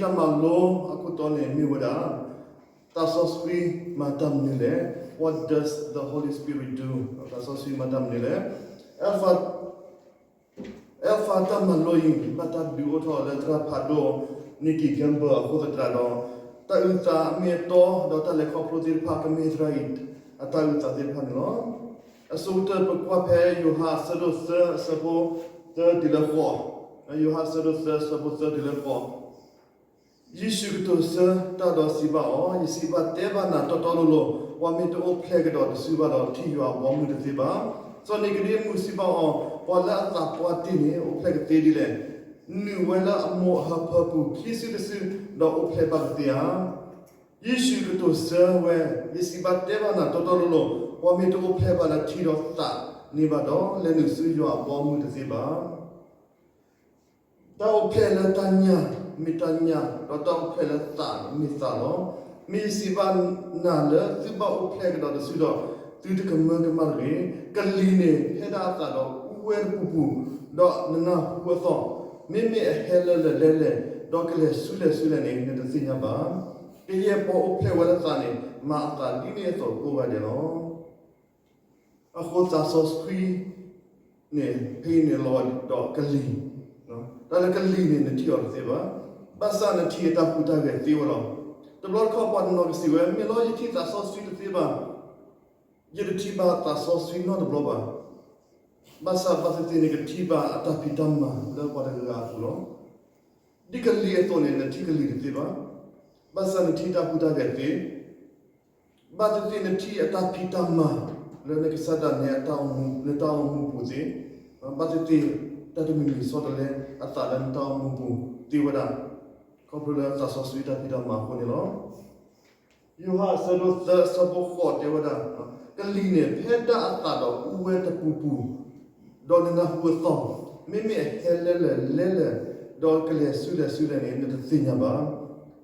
တၢ်မၤလိအခိၣ်တီန့ၣ်မ့ၢ်ဝဲဒၣ် သးစီဆှံမၤတၢ်မနုၤလဲၣ်. What does the Holy Spirit do? သးစီဆှံမၤတၢ်မနုၤလဲၣ်. အဲလ်ဖာတၢ်မၤလိအံၤ ဘၣ်တၢ်ဒုးအိၣ်ထီၣ်လၢသရၣ်ဖးဒိၣ် Nicky Gumbel အဃိသတးဒီး တၢ်အုၣ်သးအမ့ၢ်အတီ ဒီးတၢ်လဲၤခီဖျိသ့ၣ်တဖၣ်ကမ့ၢ်သရၣ်အံၤ အတၢ်အုၣ်သးသ့ၣ်တဖၣ်န့ၣ်လီၤ. အဆိကတၢၢ်ပကွၢ်ဖဲယိၤဟၣ်အဆၢဒိၣ်သၢအဆၢဖိသၢတုၤလၢဃိး, ယိၤဟၣ်အဆၢဒိၣ်သၢအဆၢဖိသၢတုၤလၢဃိး, ယ့ၣ်ၡူးကတိၤဆၢတၢ်ဒီးစံးဘၣ်အီၤ, ယစံးဘၣ်တဲဘၣ်နၤတီတီလိၤလိၤ, ပှၤမ့ၢ်တအိၣ်ဖျဲၣ်ကဒီးတစုဘၣ်ဒီး ထံၣ်ယွၤအဘီအမုၢ်တသ့ဘၣ်. စီၤနံၤကဒ့မူးစံးဘၣ်အီၤ, ပှၤလၢအသးပှၢ်တ့ၢ်န့ၣ် အိၣ်ဖျဲၣ်ကသ့ဒ်လဲၣ်. နုာ်ဝဲလၢအမိၢ်အဟၢဖၢပူၤခံစုတစု, ဒီးအိၣ်ဖျဲၣ်ဘၣ်ကသ့ဧါ. ယ့ၣ်ၡူးကတိၤဆၢဝဲ, ယစံးဘၣ်တဲဘၣ်နၤတီတီလိၤလိၤ, ပှၤမ့ၢ်တအိၣ်ဖျဲၣ်ဘၣ်လၢထံဒီးသးန့ၣ်ဘၣ်ဒီး လဲၤနုာ်ဆူယွၤအဘီအမုၢ်တသ့ဘၣ်. တၢ်အိၣ်ဖျဲၣ်လၢတၢ်ညၣ် မ့ၢ်တၢ်ညၣ်, ဒီးတၢ်အိၣ်ဖျဲၣ်လၢသးမ့ၢ်သးလီၤ. မ့ၢ်ယစံးဘၣ်နၤလၢသုဘၣ်အိၣ်ဖျဲၣ်ကဒီးတစုဒီး သုတကမၢကမၣ်တဂ့ၤ. ကလံၤန့ၣ် ဟဲဒၣ်အသးဒီးအူဝဲတပူၤပူၤ, ဒီးနနၢ်ဟူအသီၣ်, မ့မ့ၢ်အဟဲလၢလဲၣ်လဲၣ်လဲၣ်, ဒီးကလဲၤဆူလဲၣ်ဆူလဲၣ်န့ၣ် နတသ့ၣ်ညါဘၣ်. ကယဲၢ်ပှၤအိၣ်ဖျဲၣ်ဝဲလၢသးန့ၣ် မၤအသးဒ်န့ၣ်အသိးကိးဂၤဒဲးလီၤ. အဃိသးစီဆှံန့ၣ် ဖဲအံၤန့ၣ်လီၤဒီးကလံၤ, တၢ်လၢကလံၤန့ၣ် နထံၣ်အီၤတသ့ဘၣ်. ဘၣ်ဆၣ်နထံၣ်အတၢ်ဟူးတၢ်ဂဲၤသ့ဝဲလီၤ. တဘျီတခီၣ်ပှၤတနီၤကစံးဝဲ, မ့ၢ်လီၤယထံၣ်သးစီဆှံတသ့ဘၣ်, ယတထံၣ်ဘၣ်သးစီဆှံနီတဘျီဘၣ်. ဘၣ်ဆၣ်ဘၣ်သ့ၣ်သ့ၣ်နကထံၣ်ဘၣ်အတၢ်ဖံးတၢ်မၤလၢပှၤတဂၤဂၤအပူၤလီၤ. ဒ်ကလံၤအသိးန့ၣ် နထံၣ်ကလံၤတသ့ဘၣ်. ဘၣ်ဆၣ်နထံၣ်တၢ်ဟူးတၢ်ဂဲၤသ့ ဘၣ်သ့ၣ်သ့ၣ်နထံၣ်အတၢ်ဖံးတၢ်မၤလၢနကစၢ်ဒၣ်နဲအတၢ်အိၣ်မူ, နတၢ်အိၣ်မူပူၤသ့, ဘၣ်သ့ၣ်သ့ၣ်တၢ်တမံၤမံၤဆီတလဲအသးလၢနတၢ်အိၣ်မူပူၤသ့ဝဲဒၣ်, ခီဖျိလၢသးစီဆှံတၢ်ဖံးတၢ်မၤအဃိန့ၣ်လီၤ. ယိၤဟၣ်အဆၢဒိၣ်သၢအဆၢဖိဃိးတဲဝဲဒၣ်, ကလံၤန့ၣ် ဖဲဒၣ်အသးဒီးအူဝဲတပူၤပူၤ, ဒီးနနၢ်ဟူအသီၣ်, မ့မ့ၢ်အဟဲလၢလဲၣ်လဲၣ်လဲၣ်, ဒီးကလဲၤဆူလဲၣ်ဆူလဲၣ်န့ၣ် နတသ့ၣ်ညါဘၣ်.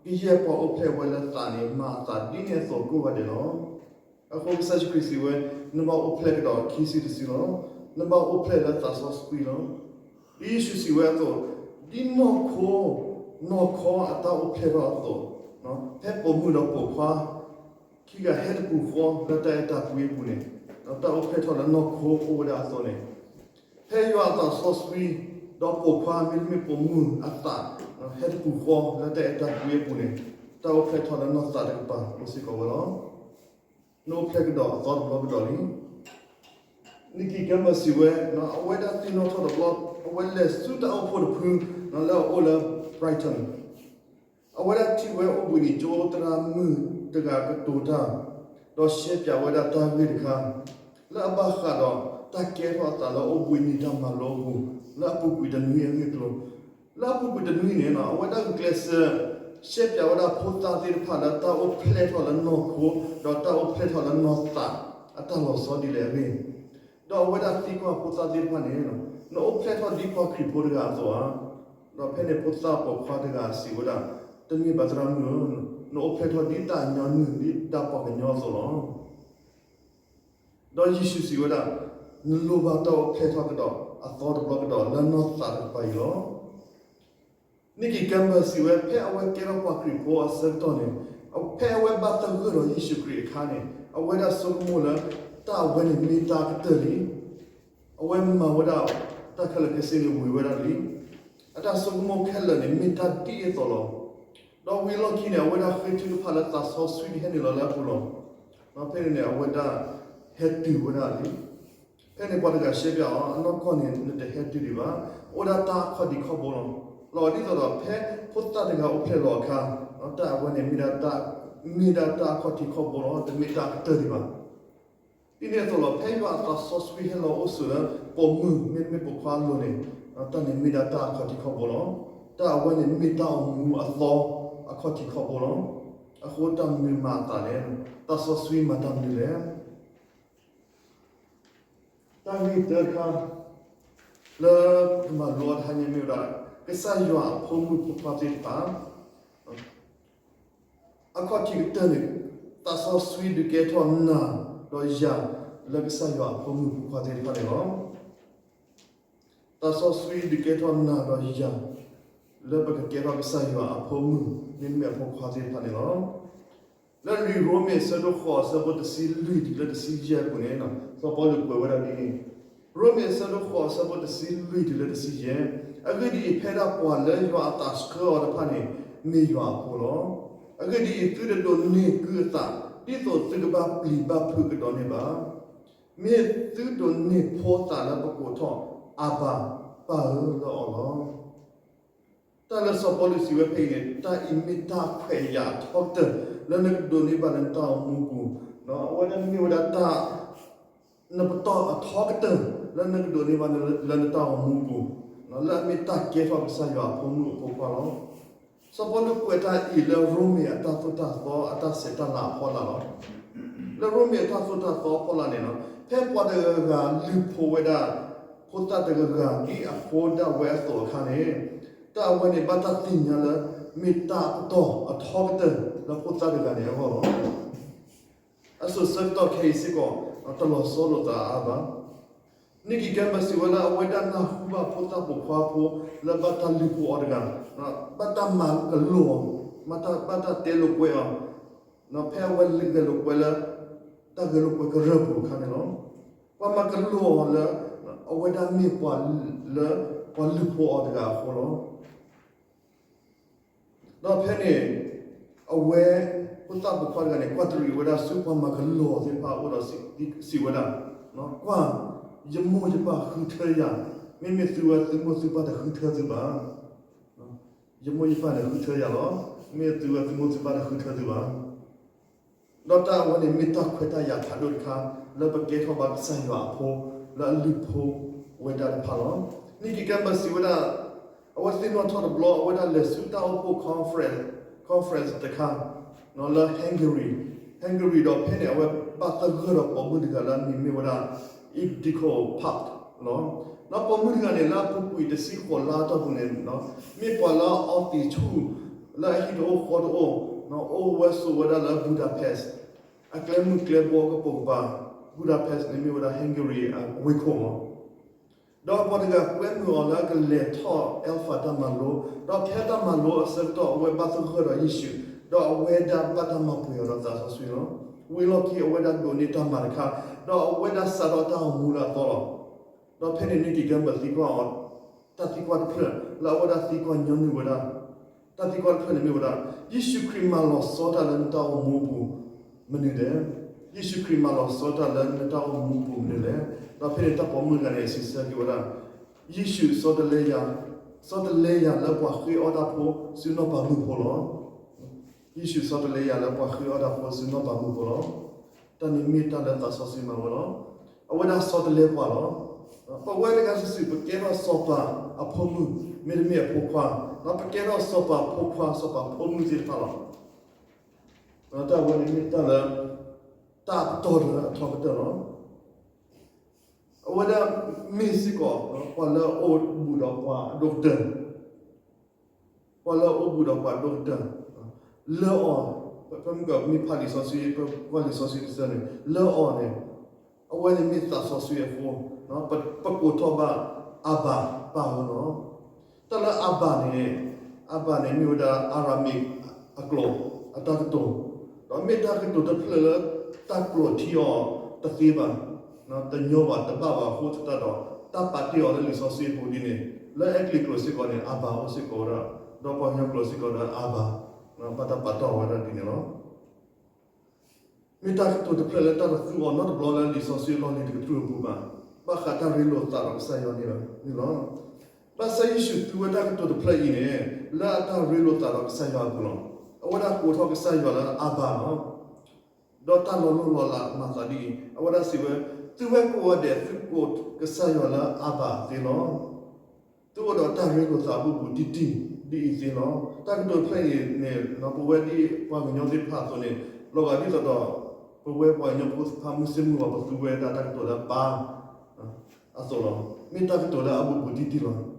ကယဲၢ်ပှၤအိၣ်ဖျဲၣ်ဝဲလၢသးန့ၣ် မၤအသးဒ်န့ၣ်အသိးကိးဂၤဒဲးလီၤ. အဃိကစၢ်ယ့ၣ်ၡူးခရံာ်စံးဝဲ, နဘၣ်အိၣ်ဖျဲၣ်ကဒီးခံစုတစုလီၤ. နဘၣ်အိၣ်ဖျဲၣ်လၢသးစီဆှံလီၤ. ဒ်ယ့ၣ်ၡူးစံးဝဲအသိး, ဒ်နီၢ်ခိ, နီၢ်ခီအတၢ်အိၣ်ဖျဲၣ်ထီၣ်အသိး, ဖဲပိာ်မုၣ်ဒီးပိာ်ခွါ ခံဂၤဟဲတပူၤဃီလၢတၢ်အဲၣ်တၢ်ကွံအပူၤန့ၣ်, ဒီးတၢ်အိၣ်ဖျဲၣ်ထီၣ်လၢနီၢ်ခိအိၣ်ဝဲဒၣ်အသိးန့ၣ်, ဖဲယွၤအသးစီဆှံ, ဒီးပိာ်ခွါမ့တမ့ၢ်ပိာ်မုၣ်အသး, ဟဲတပူၤဃီလၢတၢ်အဲၣ်တၢ်ကွံအပူၤန့ၣ်, တၢ်အိၣ်ဖျဲၣ်ထီၣ်လၢနီၢ်သးတကပၤအိၣ်စ့ၢ်ကီးဝဲလီၤ. နအိၣ်ဖျဲၣ်ကဒီးအသီတဘျီကဒီးလံ. Nicky Gumbel စံးဝဲ, အဝဲဒၣ်သ့ၣ်နီၣ်ထီၣ်တဘျီ, အဝဲလဲၤဆူတၢ်အိၣ်ဖှိၣ်တဖု, လၢအအိၣ်လၢ Brighton အဝဲဒၣ်ထံၣ်ဝဲအိၣ်ဘှံးနံၤကၠိသရၣ်မုၣ်တဂၤကတိၤတၢ်, ဒီးရှဲပၠးဝဲဒၣ်တၢ်ဂ့ၢ်တခါ, လၢအဘၣ်ဃးဒီးတၢ်ကဲထီၣ်အသးလၢအိၣ်ဘှံးနံၤတၢ်မၤလိအပူၤ, လၢအပူၤကွံာ်တနွံအဂ့ၢ်အကျိၤ, လၢအပူၤကွံာ်တနွံန့ၣ် အဝဲဒၣ်ဂုာ်ကျဲးစၢး ရှဲပၠးဝဲဒၣ်ဖိသၣ်သ့ၣ်တဖၣ်လၢတၢ်အိၣ်ဖျဲၣ်ထီၣ်လၢနီၢ်ခိ, ဒီးတၢ်အိၣ်ဖျဲၣ်ထီၣ်လၢနီၢ်သးအတၢ်လီၤဆီဒ်လဲၣ်အဂ့ၢ်, ဒီးအဝဲဒၣ်သံကွၢ်ဖိသၣ်သ့ၣ်တဖၣ်န့ၣ်, နအိၣ်ဖျဲၣ်ထီၣ်ဒ်ပှၤခရံာ်ဖိတဂၤအသိးဧါ. ဒီးဖဲန့ၣ်ဖိသၣ်ပိာ်ခွါတဂၤစံးဝဲဒၣ်, တမ့ၢ်ဘၣ်သရၣ်မုၣ်ဧၢ, နအိၣ်ဖျဲၣ်ထီၣ်ဒ်တၢ်အညီနုၢ် ဒ်တၢ်ပှၤကညီအသိးလီၤ. ဒီးယ့ၣ်ၡူးစံးဝဲဒၣ်, နလိၣ်ဘၣ်တၢ်အိၣ်ဖျဲၣ်ထီၣ်ကဒီးအသီတဘျီကဒီးလၢနီၢ်သးတကပၤအံၤလီၤ. Nicky Gumbel စံးဝဲ ဖဲအဝဲကဲထီၣ်ပှၤခရံာ်ဖိအဆၢကတီၢ်န့ၣ်, ဖဲအဝဲဘၣ်သဂၢၢ်ဒီးယ့ၣ်ၡူးခရံာ်အခါန့ၣ်, အဝဲဒၣ်ဆိကမိၣ်လၢ တၢ်အဝဲန့ၣ်မ့ၢ်တၢ်ကတၢၢ်လံ. အဝဲမၤဝဲဒၣ်တၢ်ခဲလၢာ်ခဲဆ့န့ၣ်ဝံၤဝဲဒၣ်လံ. အတၢ်ဆိကမိၣ်ခဲလၢာ်န့ၣ် မ့ၢ်တၢ်ဒ်အသိးလီၤ. ဒီးဝံၤအလီၢ်ခံန့ၣ် အဝဲဒၣ်ဃ့ထုကဖၣ်လၢသးစီဆှံကဟဲနုာ်လီၤလၢအပူၤလီၤ. ဒီးဖဲန့ၣ်န့ၣ် အဝဲဒၣ်ဟဲတုၤဝဲဒၣ်လံ. ဖဲန့ၣ်ပှၤတဂၤရှဲပၠးအီၤ, အနီၢ်ကီၢ်န့ၣ် နတဟဲတုၤဒံးဘၣ်. အိၣ်ဒၣ်တၢ်အခီၣ်ထံးခီၣ်ဘိလီၤ. လီၤဒ်သိးဒီး ဖဲဖိသၣ်တဂၤအိၣ်ဖျဲၣ်လီၤအခါ, တၢ်အဝဲန့ၣ်မ့ၢ်ဒၣ်တၢ်, မ့ၢ်ဒၣ်တၢ်အခီၣ်ထံးခီၣ်ဘိလီၤ, တမ့ၢ်တၢ်ကတၢၢ်ဒံးဘၣ်. ဒ်န့ၣ်အသိးလီၤ, ဖဲယွၤအသးစီဆှံဟဲလီၤအိၣ်ဆိးလၢပိာ်မုၣ်မ့တမ့ၢ်ပိာ်ခွါအလိၤန့ၣ်, တၢ်န့ၣ်မ့ၢ်ဒၣ်တၢ်အခီၣ်ထံးခီၣ်ဘိလီၤ. တၢ်အဝဲန့ၣ်မ့ၢ်တၢ်အိၣ်မူအသီအခီၣ်ထံးခီၣ်ဘိလီၤ. အဃိတၢ်မနုၤမၤအသးလဲၣ်. သးစီဆှံမၤတၢ်မနုၤလဲၣ်. တၢ်ဂ့ၢ်တၢတခါ လၢပကမၤလိအီၤတဟါညါမ့ၢ်ဝဲဒၣ် ကစၢ်ယွၤအဖိမုၣ်ဖိခွါသ့ၣ်တဖၣ် အခီၣ်ထံးကတၢၢ်န့ၣ်, သးစီဆှံဒုးကဲထီၣ်နၤဒီးယၤ လၢကစၢ်ယွၤအဖိမုၣ်ဖိခွါသ့ၣ်တဖၣ်န့ၣ်လီၤ. သးစီဆှံဒုးကဲထီၣ်နၤဒီးယၤ လၢပကကဲထီၣ်ကစၢ်ယွၤအဖိမုၣ် မ့တမ့ၢ်အဖိခွါသ့ၣ်တဖၣ်န့ၣ်လီၤ. လၢလံာ်ရိမ့ၤအဆၢဒိၣ်ဃိးအဆၢဖိတဆံလွံၢ်တုၤလၢတဆံယဲၢ်အပူၤန့ၣ် စီၤပီလူးကွဲးဝဲဒၣ်ဒ်န့ၣ်, ရိမ့ၤအဆၢဒိၣ်ဃိးအဆၢဖိတဆံလွံၢ်တုၤလၢတဆံယဲၢ်, အဂ့ၢ်ဒ်အံၤ, ဖဲဒၣ်ပှၤလၢယွၤအသးဆှၢအီၤတဖၣ်န့ၣ် မ့ၢ်ယွၤအဖိလီၤ. အဂ့ၢ်ဒ်အံၤ, သုတဒိးန့ၢ်ကုၢ်အသး ဒ်သိးသုကဘၣ်ပျံၤဘၣ်ဖုးကဒီးန့ၢ်ဘၣ်. မ့ၢ်သုဒိးန့ၢ်ဖိသးလၢပကိးထီၣ် အၤဘၤ, ပၢ်ဧၢ လၢအီၤလီၤ. တၢ်လၢစီၤပီလူးစံးဝဲဖဲအံၤန့ၣ် တၢ်အံၤမ့ၢ်တၢ်ခွဲးယာ်အထီကတၢၢ် လၢနကဒိးန့ၢ်ဘၣ်လၢနတၢ်အိၣ်မူအပူၤ, အဝဲဒၣ်မ့ၢ်ဝဲဒၣ်တၢ် နပတီၢ်အထီကတၢၢ် လၢနကဒိးန့ၢ်ဘၣ်လၢနတၢ်အိၣ်မူအပူၤ, လၢအမ့ၢ်တၢ်ကဲထီၣ်ကစၢ်ယွၤအဖိမုၣ်အဖိခွါလီၤ. စီၤပီလူးကွဲးတၢ်အံၤလၢရိမ့ၤအတၢ်သိၣ်တၢ်သီ အတၢ်ဆဲးတၢ်လၤအဖီလာ်လီၤ. လၢရိမ့ၤအတၢ်သိၣ်တၢ်သီအဖီလာ်န့ၣ်လီၤ, ဖဲပှၤတဂၤဂၤလုၢ်ဖိဝဲဒၣ် ဖိသၣ်တဂၤဂၤ ဒ်အဖိဒၣ်ဝဲအသိးအခါန့ၣ်, တၢ်အဝဲန့ၣ်ဘၣ်တၢ်သ့ၣ်ညါလၢ မ့ၢ်တၢ်ပတီၢ်အထီကတၢၢ်လၢဖိသၣ်တဂၤန့ၣ်အဂီၢ်လီၤ. အစိၤဆၢကတီၢ်ခဲအံၤစ့ၢ်ကီး တလီၤဆီလိာ်သးအါဘၣ်. နံၣ်ကံၤကဲဘၢစံးဝဲလၢ အဝဲဒၣ်နၢ်ဟူဘၣ်ဖိသၣ်ပိာ်ခွါဖိ လၢဘၣ်တၢ်လုၢ်ဖိအီၤတဂၤ, ဘၣ်တၢ်မၤကလိာ်အီၤ, ဘၣ်တၢ်တဲလိာ်ကွဲအီၤ, ဖဲအဝဲဂဲၤလိာ်ကွဲလၢ တၢ်ဂဲၤလိာ်ကွဲကရၢၢ်ပူၤအခါန့ၣ်လီၤ. ပှၤမၤကလိာ်အီၤလၢ အဝဲဒၣ်မ့ၢ်ပှၤလၢ ပှၤလုၢ်ဖိအီၤတဂၤအဃိလီၤ. ဒီးဖဲန့ၣ် အဝဲ ဖိသၣ်ပိာ်ခွါတဂၤန့ၣ် ကွၢ်တရံးဝဲဒၣ်ဆူပှၤမၤကလိာ်သ့ၣ်တဖၣ်အအိၣ်ဒီးစံးဝဲဒၣ်, ကွၢ်, ယမိၢ်ယပၢ်ဃုထၢယၤ, မ့မ့ၢ်သုဝဲသုမိၢ်သုပၢ်တဃုထၢသုဘၣ်. ယမိၢ်ယပၢ်န့ၣ်ဃုထၢယၤလီၤ. မ့ၢ်သုဝဲသုမိၢ်သုပၢ်တဃုထၢသုဘၣ်. ဒီးတၢ်အဝဲန့ၣ်မ့ၢ်တၢ်ခွဲးတၢ်ယာ်ဖးဒိၣ်တခါ လၢပကဲထီၣ်ဘၣ်ကစၢ်ယွၤအဖိ လၢအလုၢ်ဖိဝဲဒၣ်တဖၣ်လီၤ. နံၣ်ကံၤကဲဘၢစံးဝဲဒၣ်, အဝဲသ့ၣ်နီၣ်ထီၣ်တဘျီ အဝဲဒၣ်လဲၤဆူတၢ်အိၣ်ဖှိၣ် conference တခါ လၢ Hungary, Hungary ဒီးဖဲန့ၣ် အဝဲဘၣ်သဂၢၢ်ဒီးပိာ်မုၣ်တဂၤလၢအမံၤမ့ၢ်ဝဲဒၣ် Ildikó Pap လီၤ. ဒီးပိာ်မုၣ်တဂၤန့ၣ် လၢအပူၤကွံာ်တဆံဃိးလါအတီၢ်ပူၤန့ၣ် မ့ၢ်ပှၤလၢအအီသံးဆူၣ် လၢအဟံၣ်တအိၣ်ဃီတအိၣ်, အိၣ်ဝဲဆိးဝဲဒၣ်လၢ Budapest, အကျဲမုၢ်ကျဲဘိကပိာ်ကပၤ, Budapest န့ၣ်မ့ၢ်ဝဲဒၣ် Hungary အဝ့ၢ်ခိၣ်မး. ဒီးပှၤတဂၤကွဲမုာ်အီၤလၢအကလဲၤထီၣ် Alpha တၢ်မၤလိ, ဒီးဖဲတၢ်မၤလိအဆၢကတီၢ် အဝဲဘၣ်သဂၢၢ်ဒီးယ့ၣ်ၡူး, ဒီးအဝဲဒၣ်ဘၣ်တၢ်မၤပှဲၤအီၤဒီးသးစီဆှံလီၤ. ဝံၤလီၢ်ခံအဝဲဒၣ်ဒိးန့ၢ်တၢ်မၤတခါ, ဒီးအဝဲဒၣ်စးထီၣ်တၢ်အိၣ်မူလၢအသီလီၤ. ဒီးဖဲန့ၣ် နံၣ်ကံၤကဲဘၢသံကွၢ်အီၤ, တၢ်သံကွၢ်တဖျၢၣ်လၢအဝဲဒၣ်သံကွၢ်ညီနုၢ်ဝဲဒၣ်, တၢ်သံကွၢ်တဖျၢၣ်န့ၣ်မ့ၢ်ဝဲဒၣ်, ယ့ၣ်ၡူးခရံာ်မၤလီၤဆီတၢ်လၢနတၢ်အိၣ်မူအပူၤမနုၤလဲၣ်. ယ့ၣ်ၡူးခရံာ်မၤလီၤဆီတၢ်လၢနတၢ်အိၣ်မူအပူၤမနုၤလဲၣ်. ဒီးဖဲန့ၣ်တၢ်ပိာ်မုၣ်တဂၤန့ၣ် စံးဆၢက့ၤဝဲဒၣ်, ယ့ၣ်ၡူးဆီတလဲယၤ, ဆီတလဲယၤလၢပှၤဃ့အီၣ်တၢ်ဖိဆူနီၢ်ပၤမုၣ်ဖိလီၤ. ယ့ၣ်ၡူးဆီတလဲယၤလၢပှၤဃ့အီၣ်တၢ်ဖိဆူနီၢ်ပၤမုၣ်ဖိလီၤ. တၢ်န့ၣ်မ့ၢ်တၢ်လၢသးစီဆှံမၤဝဲလီၤ. အဝဲဒၣ်ဆီတလဲပှၤလီၤ. ပဝဲတဂၤစုာ်စုာ် ပကဲထီၣ်စီၤပၤအဖိမုၣ် မ့တမ့ၢ်အဖိခွါ, ဒီးပကဲထီၣ်စီၤပၤဖိခွါ စီၤပၤဖိမုၣ်သ့ၣ်တဖၣ်လီၤ. တၢ်ဝဲန့ၣ်မ့ၢ်တၢ်လၢ တၢ်ပတီၢ်လၢအထီကတၢၢ်လီၤ. အဝဲဒၣ်မ့ၢ်စ့ၢ်ကီး ပှၤလၢအအိၣ်ဘူးဒီးပှၤအဒိၣ်ကတၢၢ် ပှၤလၢအအိၣ်ဘူးဒီးပှၤဒိၣ်ကတၢၢ်, လၢအီၤ, ပမ့ၢ်ကမ့ၢ်ဖးလံာ်စီဆှံ ပကွၢ်လံာ်စီဆှံတဆၢန့ၣ် လၢအီၤန့ၣ်, အဝဲန့ၣ်မ့ၢ်သးစီဆှံအဃိ, ပကိးထီၣ်ဘၣ် အၤဘၤ ပၢ်ဧၢလီၤ. တၢ်လၢအၤဘၤန့ၣ်, အၤဘၤန့ၣ်မ့ၢ်ဝဲဒၣ် Aramaic အကျိာ် အတၢ်ကတိၤ, ဒီးမ့ၢ်တၢ်ကတိၤတဖျၢၣ်လၢတၢ်ကျိးထံအီၤတသ့ဘၣ် တညီဘၣ်တဘၣ်ဘၣ်အဃိသတးဒီး တၢ်ပာ်တ့ၢ်အီၤလၢလံာ်စီဆှံအပူၤဒ်န့ၣ်, လၢအဲကလံးကျိာ်စ့ၢ်ကီးန့ၣ် အၤဘၤအိၣ်စ့ၢ်ကီးဝဲဒၣ်, ဒီးပှၤကညီကျိာ်စ့ၢ်ကီးဒီး အၤဘၤ, ဘၣ်တၢ်ပာ်တ့ၢ်အီၤဝဲဒၣ်ဒ်န့ၣ်လီၤ. မ့ၢ်တၢ်ကတိၤတဖျၢၣ်လၢတၢ်တသူအီၤနီတဘျီလၢလံာ်စီဆှံအလီၢ်လံၤတကတြူၢ်အပူၤဘၣ်, ဘၣ်ဃးတၢ်ရ့လိာ်သးဒီးကစၢ်ယွၤန့ၣ်လီၤ. ဘၣ်ဆၣ်ယ့ၣ်ၡူးသူဝဲတၢ်ကတိၤတဖျၢၣ်အံၤန့ၣ် လၢအတၢ်ရ့လိာ်သးဒီးကစၢ်ယွၤအပူၤလီၤ. အဝဲဒၣ်ကိးထီၣ်ကစၢ်ယွၤလၢအၤဘၤလီၤ. ဒီးတၢ်လီၤလိၢ်လီၤလးမၤသးဒ်အံၤ, အဝဲဒၣ်စံးဝဲ, သုဝဲကိးဂၤဒဲး သုကိးကစၢ်ယွၤလၢအၤဘၤသ့လီၤ. သုအိၣ်ဒီးတၢ်ရ့လိာ်သးအဘူၣ်ဘူးတံၢ်တံၢ်ဒ်အံၤသ့လီၤ. တၢ်ကတိၤတဖျၢၣ်အံၤန့ၣ် ပဝဲဒ်ပှၤကညီသ့ၣ်တဖၣ်အသိးန့ၣ် လီၤဂာ်ဒ်သိးဒီး ပဝဲပှၤကညီဖိသ့ၣ်တဖၣ်မုၢ်ဆ့ၣ်မုၢ်ဂီၤ ပသူဝဲဒၣ်တၢ်ကတိၤလၢပၢ် အသိးလီၤ. မ့ၢ်တၢ်ကတိၤလၢအဘူၣ်ဘူးတံၢ်တံၢ်လီၤ.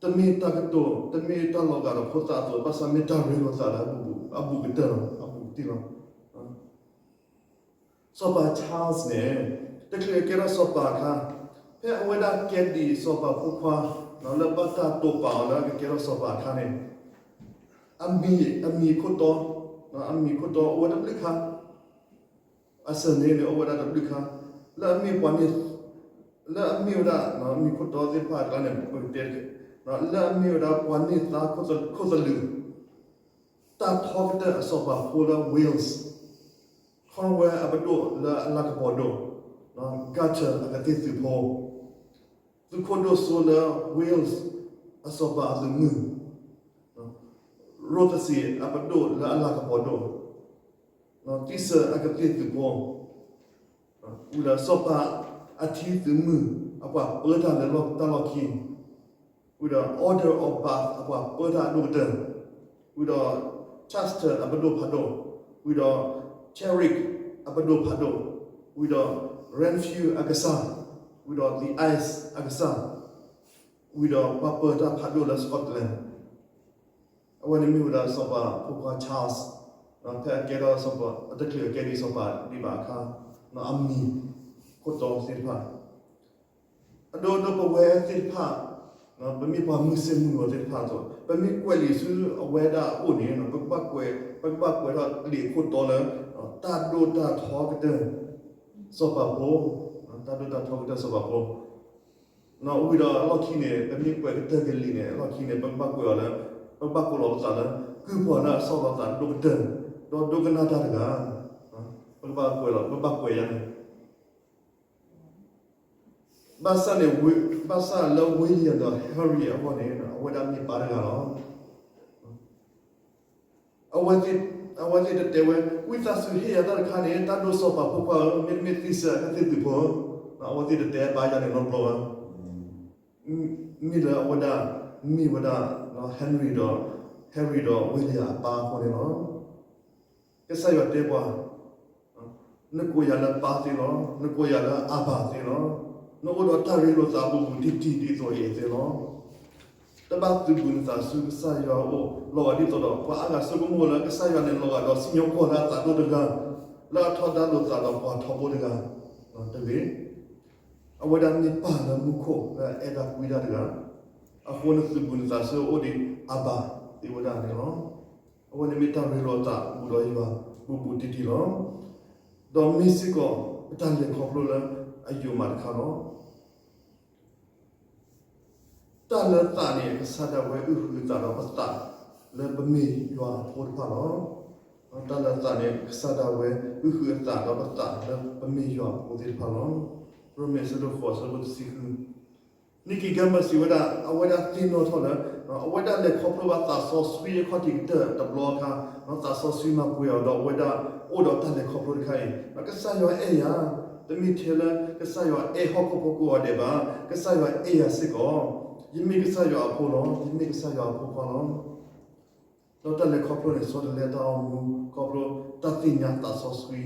တမ့ၢ်တၢ်ကတိၤ, တမ့ၢ်တၢ်လီၤဂာ်ဒီးဖိသၣ်အသိး, ဘၣ်ဆၣ်မ့ၢ်တၢ်ရ့လိာ်သးလၢအဘူၣ်ဘူး, အဘူၣ်ကတၢၢ်လီၤ, အဘူၣ်ကတံၢ်လီၤ. စီၤပၤ Charles န့ၣ် တချုးကဲထီၣ်စီၤပၤအခါ, ဖဲအဝဲဒၣ်ကဲဒံးစီၤပၤဖိခွါ လၢဘၣ်တၢ်တိာ်ပာ်အီၤလၢအကကဲထီၣ်စီၤပၤအခါန့ၣ်, အမံၤ, အမံၤခိၣ်တီ, အမံၤခိၣ်တီအိၣ်ဝဲတဘျုးခါ, အ surname န့ၣ် အိၣ်ဝဲဒၣ်တဘျုးခါ, လၢအမ့ၢ်ပှၤန့ၢ်, လၢအမ့ၢ်ဝဲဒၣ် မံၤခိၣ်တီသ့ၣ်တဖၣ်အကျါန့ၣ် ပကတဲ, လၢအမ့ၢ်ဝဲဒၣ်ပှၤန့ၢ်သါခိၣ်သလုး, တၢ်ထီကတၢၢ်အစီၤပၤဖိလၢ Wales, Cornwall အပဒိၣ်လၢအလၤကပီၤဒိၣ်, Garter အကသ့ၣ်သုးဖိ, သုးခိၣ်ဒိၣ်စိလၢ Wales အစီၤပၤအသုးမုၢ်, Rothesay အပဒိၣ်လၢအလၤကပီၤဒိၣ်, သံစၢၤအကသ့ၣ်သုးဖိ, ဝံၤဒီးစီၤပၤအထံသုးမုၢ်အပှၤပၢတၢ်လၢတၢ်လီၢ်ခံ, ဝံၤဒီး Order of Bath အပှၤပၢတၢ်အဒိၣ်ကတၢၢ်, ဝံၤဒီး Chester အပဒိၣ်ဖးဒိၣ်, ဝံၤဒီး Carrick အပဒိၣ်ဖးဒိၣ်, ဝံၤဒီး Renfrew အကစၢ်, ဝံၤဒီး the Ice အကစၢ်, ဝံၤဒီးပှၤပၢတၢ်ဖးဒိၣ်လၢ Scotland, အဝဲန့ၣ်မ့ၢ်ဝဲဒၣ်စီၤပၤဖိခွါ Charles, ဖဲအကဲထီၣ်စီၤပၤ အတချုးအကဲဒံးစီၤပၤဒံးဘၣ်အခါ, အမံၤခိၣ်တီသ့ၣ်တဖၣ်, အဒိဒိပဝဲသ့ၣ်တဖၣ်, ပမ့ၢ်ပှၤမုၢ်ဆ့ၣ်မုၢ်ဂီၤသ့ၣ်တဖၣ်အသိး ပမ့ၢ်ကွဲးလံာ်ဆူအဝဲဒၣ်အအိၣ်န့ၣ် ပကဘၣ်ကွဲး, ပကဘၣ်ကွဲးထီၣ်လံာ်ခိၣ်တီလၢ တၢ်ဒိၣ်တၢ်ထီကတၢၢ်စီၤပၤဖိ, တၢ်ဒိၣ်တၢ်ထီကတၢၢ်စီၤပၤဖိ ဝံၤဒီးအလီၢ်ခံန့ၣ် ပမ့ၢ်ကွဲးကတၢၢ်ကလံာ်န့ၣ် အလီၢ်ခံန့ၣ် ပကဘၣ်ကွဲးအီၤလၢ, ပကဘၣ်ကိးလီၤပသးလၢ ကုၢ်ပှၤလၢအဆီၣ်လီၤသးဒိၣ်ကတၢၢ်, ဒီးဒိကနၣ်တၢ်တဂၤ, ပကဘၣ်ကွဲးလီၤ, ပကဘၣ်ကွဲးယၤန့ၣ်, ဘၣ်ဆၣ်န့ၣ်, ဘၣ်ဆၣ်လၢ William ဒီး Henry အဂီၢ်န့ၣ် အဝဲဒၣ်မ့ၢ်ပၢ်တဂၤလီၤ. အဝဲသ့ၣ်တတဲဝဲ, ဝံသးစူၤဟ့ၣ်ယၤတၢ်တခါန့ၣ် တၢ်ဒိၣ်စီၤပၤဖိခွါဧၢ, မ့တမ့ၢ်သံစၢၤအကသ့ၣ်သုးဖိဧၢ, အဝဲသ့ၣ်တတဲဘၣ်ယၤန့ၣ်နီတဘျီဘၣ်. မ့ၢ်လၢအဝဲဒၣ်, မ့ၢ်ဝဲဒၣ် Henry ဒီး, Henry ဒီး William အပၢ်အဃိန့ၣ်လီၤ. ကစၢ်ယွၤတဲပှၤ, နကိးယၤလၢပၢ်သ့လီၤ, နကိးယၤလၢအဘၤသ့လီၤ, နအိၣ်ဒီးတၢ်ရ့လိာ်သးဘူးဘူးတံၢ်တံၢ်ဒ်သိးအံၤသ့လီၤ. တဘၣ်သုးဘူးနသးဆူကစၢ်ယွၤအအိၣ်လီၤဂာ်ဒ်သိးဒီး ပှၤအါဂၤဆိကမိၣ်လၢကစၢ်ယွၤန့ၣ်လီၤဂာ်ဒီးစံၣ်ညီၣ်ကွီၢ်လၢအသးဒိၣ်တဂၤ, လၢအထီဒါလိာ်သးဒီးပှၤထီဘိတဂၤ, တဂ့ၤ. အဝဲဒၣ်မ့ၢ်ပၢ်လၢမူခိၣ်လၢအအဲၣ်တၢ်ကွံတၢ်တဂၤ, အဃိနသုးဘူးနသးဆူအအိၣ်ဒံးအဘၤသ့ဝဲဒၣ်န့ၣ်လီၤ. အဝဲန့ၣ်မ့ၢ်တၢ်ရ့လိာ်သးဘူးဒီးယွၤဘူးဘူးတံၢ်တံၢ်လီၤ. ဒီးမ့ၢ်စ့ၢ်ကီးပတၢ်လဲၤခီဖျိလၢအယိာ်မးတခါလီၤ. တၢ်လၢသးန့ၣ် ကစၢ်ဒၣ်ဝဲအုၣ်ဃုာ်အသးဒီးပသးလၢပမ့ၢ်ယွၤအဖိတဖၣ်လီၤ. တၢ်လၢသးန့ၣ် ကစၢ်ဒၣ်ဝဲအုၣ်ဃုာ်အသးဒီးပသးလၢပမ့ၢ်ယွၤအဖိသ့ၣ်တဖၣ်လီၤ. ရိမ့ၤအဆၢဒိၣ်ဃိးအဆၢဖိတဆံဃု Nicky Gumbel စံးဝဲဒၣ် အဝဲဒၣ်သ့ၣ်နီၣ်ထီၣ်လၢ အဝဲဒၣ်လဲၤခီဖျိဘၣ်သးစီဆှံအခီၣ်ထံးကတၢၢ်တဘျီအခါ, သးစီဆှံမၤပှဲၤအီၤဒီးအဝဲဒၣ်အိၣ်ဒီးတၢ်လဲၤခီဖျိတခါအံၤ, ကစၢ်ယွၤအဲၣ်ယၤ, တမ့ၢ်ထဲလၢကစၢ်ယွၤအဲၣ်ဟီၣ်ခိၣ်ဖိကိးဂၤဒဲးဘၣ်, ကစၢ်ယွၤအဲၣ်ယၤစ့ၢ်ကီး, ယမ့ၢ်ကစၢ်ယွၤအဖိလီၤ, ယမ့ၢ်ကစၢ်ယွၤအဖိခွါလီၤ. ဒီးတၢ်လဲၤခီဖျိန့ၣ် ဆီတလဲတၢ်အိၣ်မူ ခီဖျိတၢ်သ့ၣ်ညါသးစီဆှံ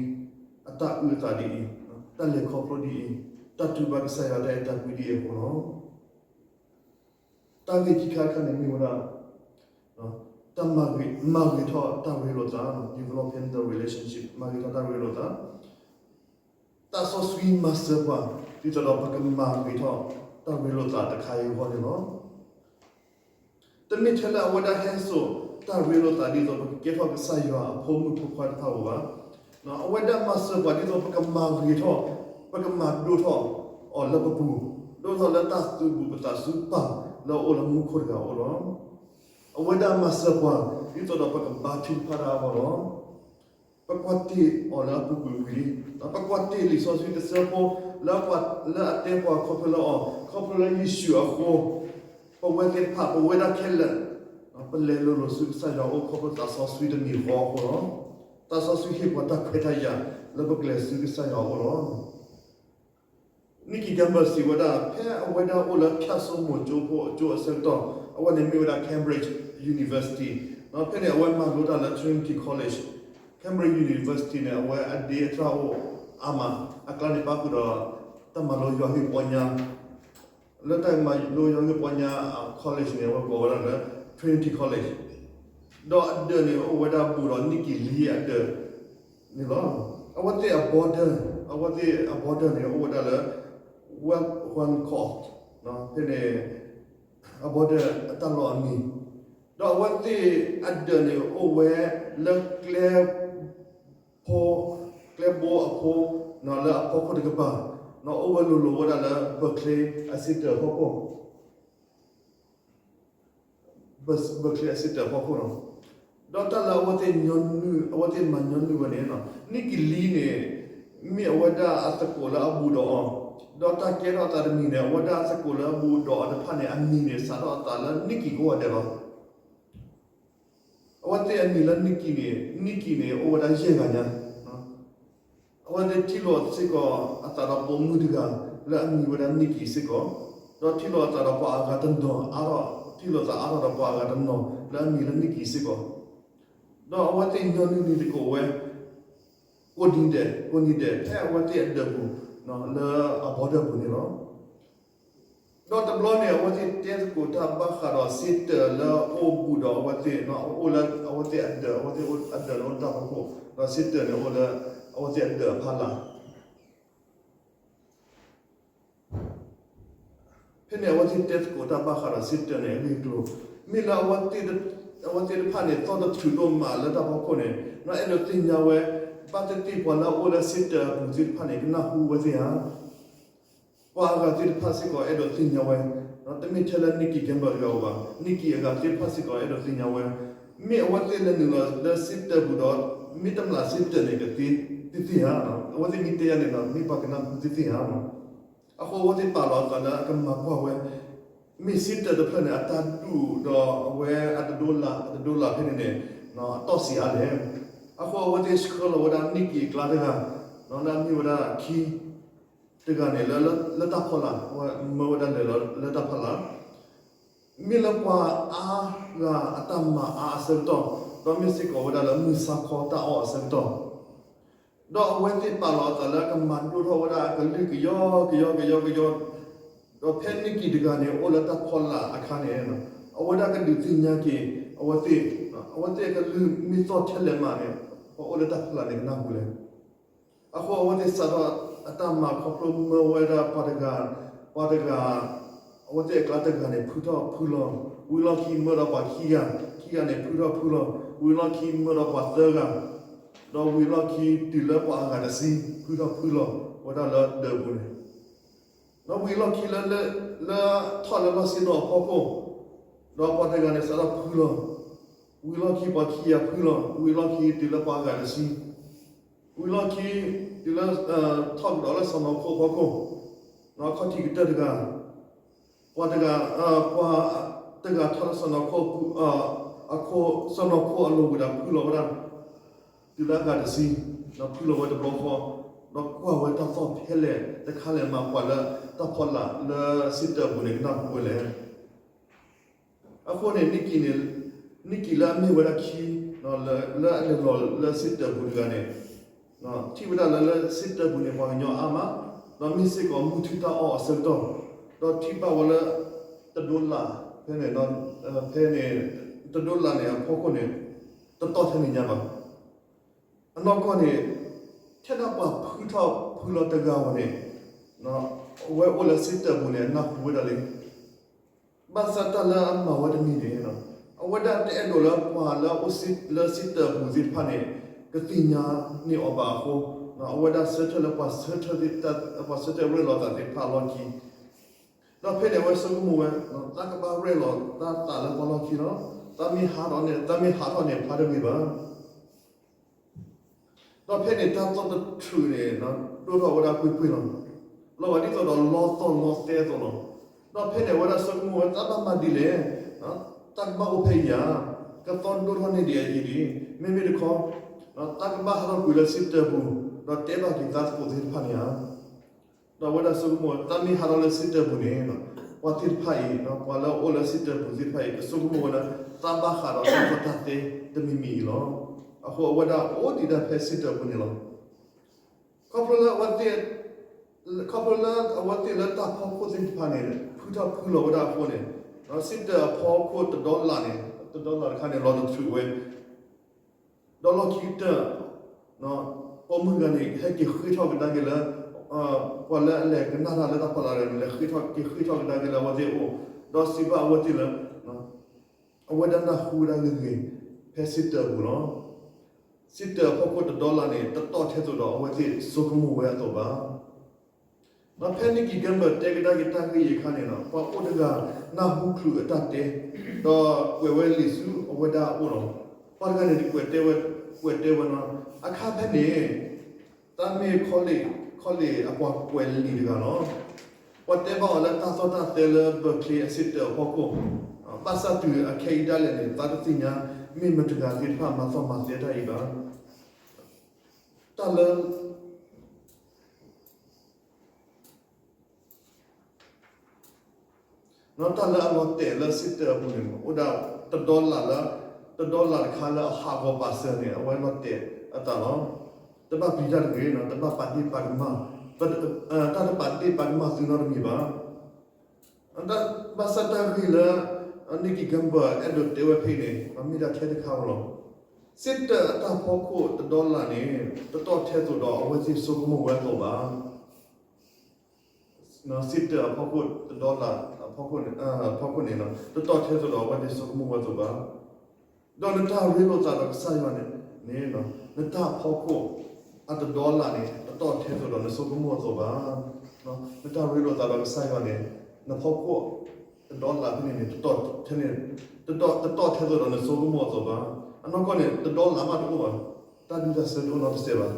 အတၢ်အုၣ်အသးဒ်အံၤ, တၢ်လဲၤခီဖျိဒ်အံၤ, တၢ်တူၢ်ဘၣ်ကစၢ်ယွၤတၢ်အဲၣ်တၢ်ကွံဒ်အံၤအဃိလီၤ. တၢ်ဂ့ၢ်ခံခါတခါန့ၣ်မ့ၢ်ဝဲဒၣ် တၢ်မၤဂ့ၤ, မၤဂ့ၤထီၣ်တၢ်ရ့လိာ်သး, developing the relationship, မၤဂ့ၤထီၣ်တၢ်ရ့လိာ်သး သးစီဆှံမၤစၢၤပှၤ ဒ်သိးဒီးပကမၤဂ့ၤထီၣ်တၢ်ရ့လိာ်သးတခါအံၤအဂီၢ်န့ၣ်လီၤ. တမ့ၢ်ထဲလၢအဝဲဒၣ်ဟဲစိာ်တၢ်ရ့လိာ်သး ဒ်သိးပကကဲထီၣ်ကစၢ်ယွၤအဖိမုၣ်ဖိခွါတဖၣ်ဧိၤဘၣ်. အဝဲဒၣ်မၤစၢၤပှၤဒ်သိးပကမၤဂ့ၤထီၣ်, ပကမၤဒိၣ်ထီၣ်အီၤလၢပပူၤ, ဒိၣ်ထီၣ်လၢတၢ်သုးဘူးပသးဆူပၢ်လၢအအိၣ်လၢမူခိၣ်တဂၤအအိၣ်လီၤ. အဝဲဒၣ်မၤစၢၤပှၤ ဒ်သိးဒီးပကဘါထုကဖၣ်တၢ်အဂီၢ်လီၤ. ပကွၢ်တ့ၢ်အီၤလၢအပူၤကွံာ်ဝံၤလံ. ပကွၢ်တ့ၢ်လံာ်စီဆှံတဆၢဖိ လၢပှၤ, လၢအတဲပှၤခီဖျိလၢအီၤ, ခီဖျိလၢယ့ၣ်ၡူးအဃိ, ပဝဲသ့ၣ်တဖၣ် ပဝဲဒၣ်ခဲလၢာ်, ပလဲၤလိၤလိၤဆူကစၢ်ယွၤအအိၣ် ခီဖျိသးစီဆှံတမံၤဃီအဃိလီၤ. သးစီဆှံဟ့ၣ်ပှၤတၢ်ခွဲးတၢ်ယာ်လၢပကလဲၤဆူကစၢ်ယွၤအအိၣ်လီၤ. Nicky Gumbel စံးဝဲဒၣ် ဖဲအဝဲဒၣ်အိၣ်လၢဖၠၣ်စိမိၤကၠိဖိအကၠိအဆၢကတီၢ်, အဝဲန့ၣ်မ့ၢ်ဝဲဒၣ် Cambridge University, ဖဲန့ၣ် အဝဲမၤလိတၢ်လၢ Trinity College, Cambridge University န့ၣ် အဝဲအဒ့အတၢ်အိၣ်အါမး, အကျါန့ၣ်ပၣ်ဃုာ်ဒီး တၢ်မၤလိယွၤဂ့ၢ်ပီညါ လၢတၢ်မၤလိယွၤဂ့ၢ်ပီညါ college န့ၣ် အဝဲကိးဝဲဒၣ်လၢ Trinity College, ဒီးအဒၢးန့ၣ် အိၣ်ဝဲဒၣ်ဘူးဒီး Nicky လံအဒၢးန့ၣ်လီၤ. အဝဲသ့ၣ်အ border, အဝဲသ့ၣ်အ border န့ၣ် အိၣ်ဝဲဒၣ်လၢ Westcott, ဖဲန့ၣ် အဘီဒၢးအတၢ်လီၢ်အမံၤ, ဒီးအဝဲသ့ၣ်အဒၢးန့ၣ်အိၣ်ဝဲလၢကျဲ ဖိ, ကျဲဘိအဖိ, လၢအဖီခိၣ်တကပၤ, အိၣ်ဝဲလိၤလိၤဝဲဒၣ်လၢ ဘၢၣ်ချ့အစ့တၢးအဖီခိၣ်, ဘၢၣ်ချ့အစ့တၢးအဖီခိၣ်လီၤ. ဒီးတၢ်လၢအဝဲသ့ၣ်ညီနုၢ်, အဝဲသ့ၣ်မၤညီနုၢ်ဝဲန့ၣ်, နံၣ်ကံၤလံန့ၣ် မ့ၢ်အဝဲဒၣ်အသကိးလၢအဘူးဒီးအီၤ, ဒီးတၢ်ကဲထီၣ်အသးတမံၤန့ၣ် အဝဲဒၣ်အသကိးလၢအဘူးဒီးအီၤတဖၣ်န့ၣ် အမံၤန့ၣ် စးထီၣ်အသးလၢနံၣ်ကံၤကိးဂၤဒဲးလီၤ. အဝဲသ့ၣ်အမံၤလၢနံၣ်ကံၤန့ၣ်, နံၣ်ကံၤန့ၣ် အိၣ်ဝဲဒၣ်ယဲၢ်ဂၤညါ, အဝဲသ့ၣ်ထံၣ်လိာ်စ့ၢ်ကီးအသးဒီးပိာ်မုၣ်တဂၤ လၢအမံၤဝဲဒၣ်နံၣ်ကံၤစ့ၢ်ကီး, ဒီးထံၣ်လိာ်အသးဒီးပှၤအဂၤတနီၤအါထီၣ်, ထံၣ်လိာ်သးအါထီၣ်ဒီးပှၤအဂၤတနီၤ လၢအမံၤလၢနံၣ်ကံၤစ့ၢ်ကီး, ဒီးအဝဲသ့ၣ်ညီနုၢ်န့ၢ်သကိးဝဲ ကိးနံၤဒဲး, ကိးနံၤဒဲး ဖဲအဝဲသ့ၣ်အဒၢးပူၤ, လၢအဘီဒၢးပူၤန့ၣ်လီၤ. ဒီးတဘျီန့ၣ် အဝဲသ့ၣ်တဲသကိးတၢ်ဘၣ်ဃးဒီးစ့တၢးလၢအအိၣ်ဘူးဒီးအဝဲသ့ၣ်, အိၣ်လၢအဝဲသ့ၣ်အဒၢး, အဝဲသ့ၣ်အဒၢးန့ၣ်အိၣ်လၢတၢ်ဖီခိၣ်, ဒီးစ့တၢးန့ၣ်အိၣ်လၢအဝဲသ့ၣ်အဒၢးအဖီလာ်. ဖဲန့ၣ်အဝဲသ့ၣ်တဲသကိးတၢ်ဘၣ်ဃးဒီးစ့တၢးန့ၣ်အဂ့ၢ်အကျိၤ, မ့ၢ်လၢ အဝဲသ့ၣ်တဖၣ်န့ၣ် သီၣ်တထြူးဒိၣ်မးလၢတၢ်ဖီခိၣ်န့ၣ်, အဲၣ်ဒိးသ့ၣ်ညါဝဲ, ဘၣ်သ့ၣ်သ့ၣ်ပှၤလၢအအိၣ်လၢစ့တၢးအပူၤသ့ၣ်တဖၣ်န့ၣ် ကနၢ်ဟူဝဲသ့ၣ်ဧါ. ပှၤအဂၤသ့ၣ်တဖၣ်စ့ၢ်ကီးအဲၣ်ဒိးသ့ၣ်ညါဝဲ, တမ့ၢ်ထဲလၢနံၣ်ကံၤကဲဘၢတဂၤဧိၤဘၣ်, နံၣ်ကံၤအဂၤသ့ၣ်တဖၣ်စ့ၢ်ကီးအဲၣ်ဒိးသ့ၣ်ညါဝဲ, မ့ၢ်အဝဲသ့ၣ်လဲၤနုာ်လီၤလၢစ့တၢးပူၤဒီး မ့ၢ်တမျၢ်စ့တၢးန့ၣ် ကသ့သ့ဧါ. အဝဲသ့ၣ်မ့ၢ်တဲယၤန့ၣ်ဒီး မ့ၢ်ပှၤကနၢ်ဟူသ့သ့ဧါ. အဃိအဝဲသ့ၣ်ပာ်လီၤအသးလၢအကမၤကွၢ်ဝဲ, မ့ၢ်စ့တၢးတဖျၢၣ်န့ၣ် အတၢ်ဒူၣ်ဒီးအဝဲအတဒိလၢ်, အတဒိလၢ်ဖဲန့ၣ်န့ၣ်, အတီၢ်စံးအါလဲၣ်. အဃိအဝဲသ့ၣ်ဆှၢလီၤဝဲဒၣ်နံၣ်ကံၤအကျါတဂၤ, လၢအမ့ၢ်ဝဲဒၣ်ခံ တဂၤန့ၣ် လၢတၢ်ဖီလာ်, အဝဲမၢဝဲဒၣ်လဲၤလီၤလၢတၢ်ဖီလာ်, မ့ၢ်လၢပှၤအါဂၤအတၢ်မၤအါအဆၢကတီၢ်, ဒီးမ့ၢ်စ့ၢ်ကီးဝဲဒၣ်လၢမုၢ်ဆါခီတၢ်အီၣ်အဆၢကတီၢ်, ဒီးအဝဲသ့ၣ်ပာ်လီၤအသးလၢကမၤဒိၣ်ထီၣ်ဝဲဒၣ်အကလုၢ်ကယီကယီကယီကယီ, ဒီးဖဲနံၣ်ကံၤတဂၤန့ၣ် အိၣ်လၢတၢ်ဖီလာ်အခါန့ၣ်, အဝဲဒၣ်ကဒုးသ့ၣ်ညါက့ၤအဝဲသ့ၣ်, အဝဲသ့ၣ်အကလုၢ်မ့ၢ်သီၣ်ထဲလဲၣ်မးန့ၣ်, ပှၤအိၣ်လၢတၢ်ဖီလာ်န့ၣ်ကနၢ်ဟူလဲၣ်. အဃိအဝဲသ့ၣ်စးထီၣ်အတၢ်မၤခီဖျိမၢဝဲဒၣ်ပှၤတဂၤ, ပှၤတဂၤ, အဝဲသ့ၣ်အကျါတဂၤန့ၣ် ဖုထီၣ်ဖုလီၤ, ဝံၤလီၢ်ခံမၢဒီးပှၤခံဂၤ, ခံဂၤန့ၣ် ဖုထီၣ်ဖုလီၤ, ဝံၤလီၢ်ခံမၢဒီးပှၤသၢဂၤ, ဒီးဝံၤလီၢ်ခံတုၤလၢပှၤအဂၤတဆံ, ဖုထီၣ်ဖုလီၤဝဲဒၣ်လၢဒၢးပူၤန့ၣ်, ဒီးဝံၤလီၢ်ခံလၢ, လၢ, ထီၣ်လၢလီၢ်ဆ့ၣ်နီၤအဖီခိၣ်, ဒီးပှၤတဂၤန့ၣ်စးထီၣ်ဖုလီၤ, ဝံၤလီၢ်ခံပှၤခံဂၤဖုလီၤ, ဝံၤလီၢ်ခံတုၤလၢပှၤအဂၤတဆံ, ဝံၤလီၢ်ခံ, တုၤလၢ, ထီၣ်ကဒီးလၢစီၢ်နီၤခိၣ်အဖီခိၣ်, အခီၣ်ထံးကတၢၢ်တဂၤ, ပှၤတဂၤ, ပှၤတဂၤထီၣ်လၢစီၢ်နီၤခိၣ်, အခိၣ်, စီၢ်နီၤခိၣ်အလိၤဝံၤဒီးဖုလီၤဝဲဒၣ်, တုၤလၢအဂၤတဆံ, ဒီးဖုလီၤဝဲတဘျီဃီ, ဒီးကွၢ်ဝဲတၢ်သီၣ်ထဲလဲၣ်တခါလဲၣ်မး ပှၤလၢတၢ်ဖီလာ်လၢစ့တၢးပူၤန့ၣ် ကနၢ်ဟူဝဲလဲၣ်. အဃိန့ၣ် နံၣ်ကံၤန့ၣ်, နံၣ်ကံၤလၢအမ့ၢ်ဝဲဒၣ်ခံ, လၢအလဲၤလီၤလၢစ့တၢးပူၤတဂၤန့ၣ်, ထံၣ်ဝဲဒၣ်လၢလၢစ့တၢးပူၤန့ၣ် ပှၤကညီအါမး, ဒီးမ့ၢ်စ့ၢ်ကီးမုၢ်ထူၣ်တၢ်အီၣ်အဆၢကတီၢ်, ဒီးထံၣ်ဘၣ်ဝဲလၢ တဒိလၢ်, ဖဲန့ၣ်, ဖဲန့ၣ်, တဒိလၢ်န့ၣ်အဖီခိၣ်န့ၣ် တတီၢ်ထဲန့ၣ်ညါဘၣ်. အနီၢ်ကီၢ်န့ၣ်, ထဲဒၣ်ပှၤဖုထီၣ်ဖုလီၤတဂၤဧိၤန့ၣ်, အဝဲအိၣ်လၢစ့တၢးပူၤန့ၣ် အနၢ်ဟူဝဲဒၣ်လံ. ဘၣ်ဆၣ်တၢ်လၢအမၤဝဲတမံၤန့ၣ်, အဝဲဒၣ်တအဲၣ်ဒိးလၢပှၤလၢအအိၣ်လၢစ့တၢးပူၤသ့ၣ်တဖၣ်န့ၣ် ကသ့ၣ်ညါန့ၢ်အီၤဘၣ်အဃိ, အဝဲဒၣ်ဆၢထၢၣ်လၢပှၤဆၢထၢၣ်, ပှၤဆၢထၢၣ်ရဲၣ်လီၤသးသ့ၣ်တဖၣ်အလီၢ်ခံ, ဒီးဖဲန့ၣ်အဝဲဆိကမိၣ်ဝဲ, သးကဘၣ်ရဲၣ်လီၤတၢ်သးလၢပှၤလီၢ်ခံလီၤ. တၢ်မ့ၢ်ဟးထီၣ်န့ၣ်, တၢ်မ့ၢ်ဟးထီၣ်န့ၣ် ဖးတဂ့ၤဘၣ်. ဒီးဖဲန့ၣ်တၢ်သီၣ်တထြူးန့ၣ် ဒိၣ်ထီၣ်ဝဲဒၣ်ကွ့ၢ်ကွ့ၢ်လီၤ. လီၤဂာ်ဒ်သိးဒီးလီသီၣ်လီသဲအသိးလီၤ. ဒီးဖဲန့ၣ်အဝဲဒၣ်ဆိကမိၣ်ဝဲ တၢ်ဘၣ်မၤဒ်လဲၣ်, တၢ်ကဘၣ်အိၣ်ဖဲအံၤဧါ, ကသီၣ်ဒိၣ်ထီၣ်န့ၢ်ဒံးအံၤလံ. မ့မ့ၢ်တခီ, တၢ်ကဘၣ်ဟးထီၣ်ကွံာ်လၢစ့တၢးပူၤ, ဒီးတဲဘၣ်က့ၤတၢ်သကိးသ့ၣ်တဖၣ်န့ၣ်ဧါ. ဒီးအဝဲဒၣ်ဆိကမိၣ် တၢ်မ့ၢ်ဟးထီၣ်လၢစ့တၢးပူၤန့ၣ်, ပှၤသ့ၣ်တဖၣ်အံၤ, ပှၤလၢအအိၣ်လၢစ့တၢးပူၤသ့ၣ်တဖၣ်အံၤ ကဆိကမိၣ်ဝဲလၢ တၢ်ဘၣ်ဃးဒီးတၢ်ကီတၢ်ခဲတမံၤမံၤအံၤလီၤ. အဃိအဝဲဒၣ်အိၣ်ဒံးဒၣ်ဖဲစ့တၢးပူၤန့ၣ်လီၤ. ခီဖျိလၢအဝဲသ့ၣ်, ခီဖျိလၢအဝဲသ့ၣ်လၢတၢ်ဖီခိၣ်သ့ၣ်တဖၣ်န့ၣ် ဖုထီၣ်ဖုလီၤဝဲဒၣ်အဃိန့ၣ်, စ့တၢးအဖီခိၣ်တဒီလၣ်န့ၣ်, တဒီလၣ်တခါန့ၣ် လီၤတထူးဝဲ ဒီးလီၢ်ခံကတၢၢ်, ပိာ်မုၣ်တဂၤန့ၣ် ဟဲက့ၤဃ့ထီၣ်ကဒါက့ၤလၢ, ပှၤလၢအလဲၤကနၣ်တၢ်လၢတၢ်ဖီလာ်တဂၤန့ၣ် လဲၤဃ့ထီၣ်က့ၤဃ့ထီၣ်ကဒါက့ၤလၢအဝဲသ့ၣ်အအိၣ်, ဒီးစံးဘၣ်အဝဲသ့ၣ်လၢ အဝဲဒၣ်နၢ်ဟူဝဲဒၣ်ဂ့ၤဂ့ၤ ဖဲစ့တၢးအပူၤလီၤ. စ့တၢးအဖီခိၣ်တဒီလၣ်န့ၣ် တတီၢ်ထဲသိးဒီးအဝဲသ့ၣ်ဆိကမိၣ်ဝဲအသိးဘၣ်. ဒီးဖဲ Nicky Gamble တဲကဒါက့ၤတၢ်ဂ့ၢ်အံၤအခါန့ၣ် ပှၤအိၣ်တဂၤနၢ်ဟူချုးအတၢ်တဲ, ဒီးကွဲးဝဲလံာ်ဆူအဝဲဒၣ်အအိၣ်လီၤ. ပှၤတဂၤန့ၣ် ကွဲးတဲဝဲ, ကွဲးတဲဝဲနီၤ, အခါဖဲန့ၣ် တၢ်မ့ၢ် college အပှၤကွဲးလံာ်တဂၤလီၤ. ပှၤတဲဘၣ်အီၤလၢတၢ်သီၣ်တၢ်သဲလၢဘၢၣ်ချ့အစ့တၢးအဖီခိၣ်, ဘၣ်ဆၣ်တုၤအခဲအံၤဒၣ်လဲာ်န့ၣ် သးတသ့ၣ်ညါ မ့ၢ်မတၤတဂၤသ့ၣ်တဖၣ်မၤသီၣ်မၤသဲတၢ်အံၤဘၣ်. တၢ်လၢ တၢ်လၢအလီၤတဲာ်လၢစ့တၢးအပူၤန့ၣ် အိၣ်ဒၣ်တဒီလၣ်လၢ တဒီလၣ်တခါလၢအဟးဂီၤပာ်စၢၤန့ၣ် အဝဲလီၤတဲာ်အသးလီၤ. တဘၣ်ပျံၤတၢ်တဂ့ၤ, တဘၣ်ပာ်ဒ့ၣ်ပာ်ကမၣ်, တၢ်တပာ်ဒ့ၣ်ပာ်ကမၣ်သုနီတမံၤဘၣ်. ဘၣ်ဆၣ်တၢ်ဂ့ၢ်လၢ Nicky Gamble အဲၣ်ဒိးတဲဝဲဖဲအံၤန့ၣ် မ့ၢ်ဒၣ်ထဲတခါဧိၤလီၤ. စ့တၢးအတၢ်ဖီခိၣ်တဒီလၣ်န့ၣ် တတီၢ်ထဲသိးဒီးအဝဲသ့ၣ်ဆိကမိၣ်ဝဲအသိးဘၣ်. စ့တၢးအဖီခိၣ်တဒီလၣ် ဖီခိၣ်န့ၣ် တတီၢ်ထဲသိးဒီးအဝဲသ့ၣ်ဆိကမိၣ်ဝဲအသိးဘၣ်. ဒီးနတၢ်ရ့လိာ်သးဒီးကစၢ်ယွၤန့ၣ် နတၢ်ဖီခိၣ်အတဒီလၣ်န့ၣ် တတီၢ်ထဲသိးဒီးနဆိကမိၣ်အသိးဘၣ်. နတၢ်ရ့လိာ်သးဒီးကစၢ်ယွၤန့ၣ် နဖီခိၣ်တဒီလၣ်ဖဲန့ၣ်န့ၣ် တတီၢ်ထဲသိးဒီးနဆိကမိၣ်အသိးဘၣ်. အနီၢ်ကီၢ်န့ၣ် တဒီလၣ်မးတအိၣ်ဘၣ်, တၢ်ဒုၣ်တၢ်ဆၢတအိၣ်နီတစဲးဘၣ်.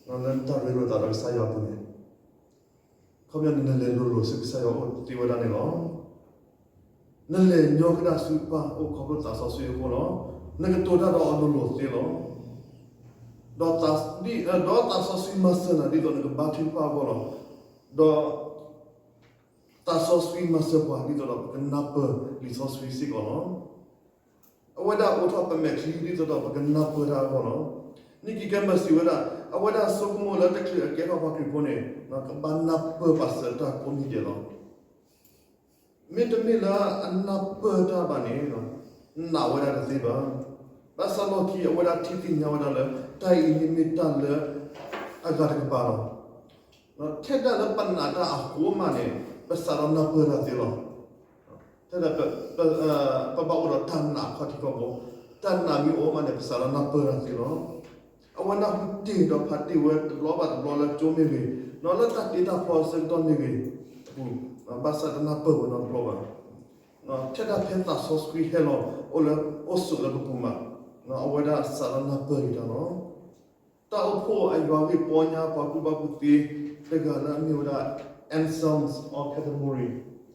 လၢနတၢ်ရ့လိာ်သးဒီးကစၢ်ယွၤအပူၤန့ၣ် ခီပညီန့ၣ် နလဲၤလိၤလိၤဆူကစၢ်ယွၤအိၣ်သ့ဝဲဒၣ်န့ၣ်လီၤ. နလဲၤညီကဒၣ်ဆူပၢ်အိၣ်ခီဖျိသးစီဆှံအဃိလီၤ. နကတိၤတၢ်ဒီးအီၤလိၤလိၤသ့လီၤ. ဒီးသးစီဆှံမၤစၢၤနၤဒ်သိးနကဘါထုကဖၣ်အဂီၢ်လီၤ. ဒီးသးစီဆှံမၤစၢၤပှၤဒ်သိးဒီးပကနၢ်ပၢၢ်လံာ်စီဆှံစ့ၢ်ကီးလီၤ. အဝဲဒၣ်အိးထီၣ်ပမဲာ်ချံဒ်သိးဒီးပကနၢ်ပၢၢ်တၢ်အဂီၢ်လီၤ. Nicky Gamble စံးဝဲဒၣ် အဝဲဒၣ်ဆိကမိၣ်လၢတချုးအကဲထီၣ်ပှၤခရံာ်ဖိန့ၣ် ကဘၣ်နၢ်ပၢၢ်ပာ်စၢၤတၢ်ကိးမံၤဒဲးလီၤ. မ့တမ့ၢ်လၢအနၢ်ပၢၢ်တၢ်ဘၣ်န့ၣ် နာ်ဝဲဒၣ်တသ့ဘၣ်. ဘၣ်ဆၣ်လီၢ်ခံအဝဲဒၣ်ထံၣ်သ့ၣ်ညါဝဲဒၣ်လၢ တၢ်အံၤန့ၣ်မ့ၢ်တၢ်လၢအဂၤတကပၤလီၤ. ထဲဒၣ်လၢပနာ်တၢ်အဃိမးန့ၣ် ပစးထီၣ်နၢ်ပၢၢ်တၢ်သ့လီၤ. ထဲဒၣ် ပဘၣ်အိၣ်ဒီးတၢ်နာ်အခီၣ်ထံးခီၣ်ဘိ, တၢ်နာ်မ့ၢ်အိၣ်မးန့ၣ် ပစးထီၣ်နၢ်ပၢၢ်တၢ်သ့လီၤ. အဝဲနၢ်ဟူတ့ၢ်ဒီးဖးတ့ၢ်ဝဲတဘျီဘၣ်တဘျီလၢကၠိမ့ၢ်ဂ့ၤ, ဒီးလၢတၢ်တ့တၢ်ဖျီအဆၢကတီၢ်မ့ၢ်ဂ့ၤအပူၤ, ဘၣ်ဆၣ်တနၢ်ပၢၢ်ဝဲနီတဘျီဘၣ်. ထဲဒၣ်ဖဲသးစီဆှံဟဲလီၤ အိၣ်လၢအိၣ်ဆိးလၢပပူၤမး, အဝဲဒၣ်စးထီၣ်နၢ်ပၢၢ်ယံၤတၢ်လီၤ. တၢ်အိၣ်ဖှိၣ်အယွၤဂ့ၢ်ပီညါပှၤကူၣ်ဘၣ်ကူၣ်သ့တဂၤလၢအမ့ၢ်ဝဲဒၣ် Anselm of Canterbury,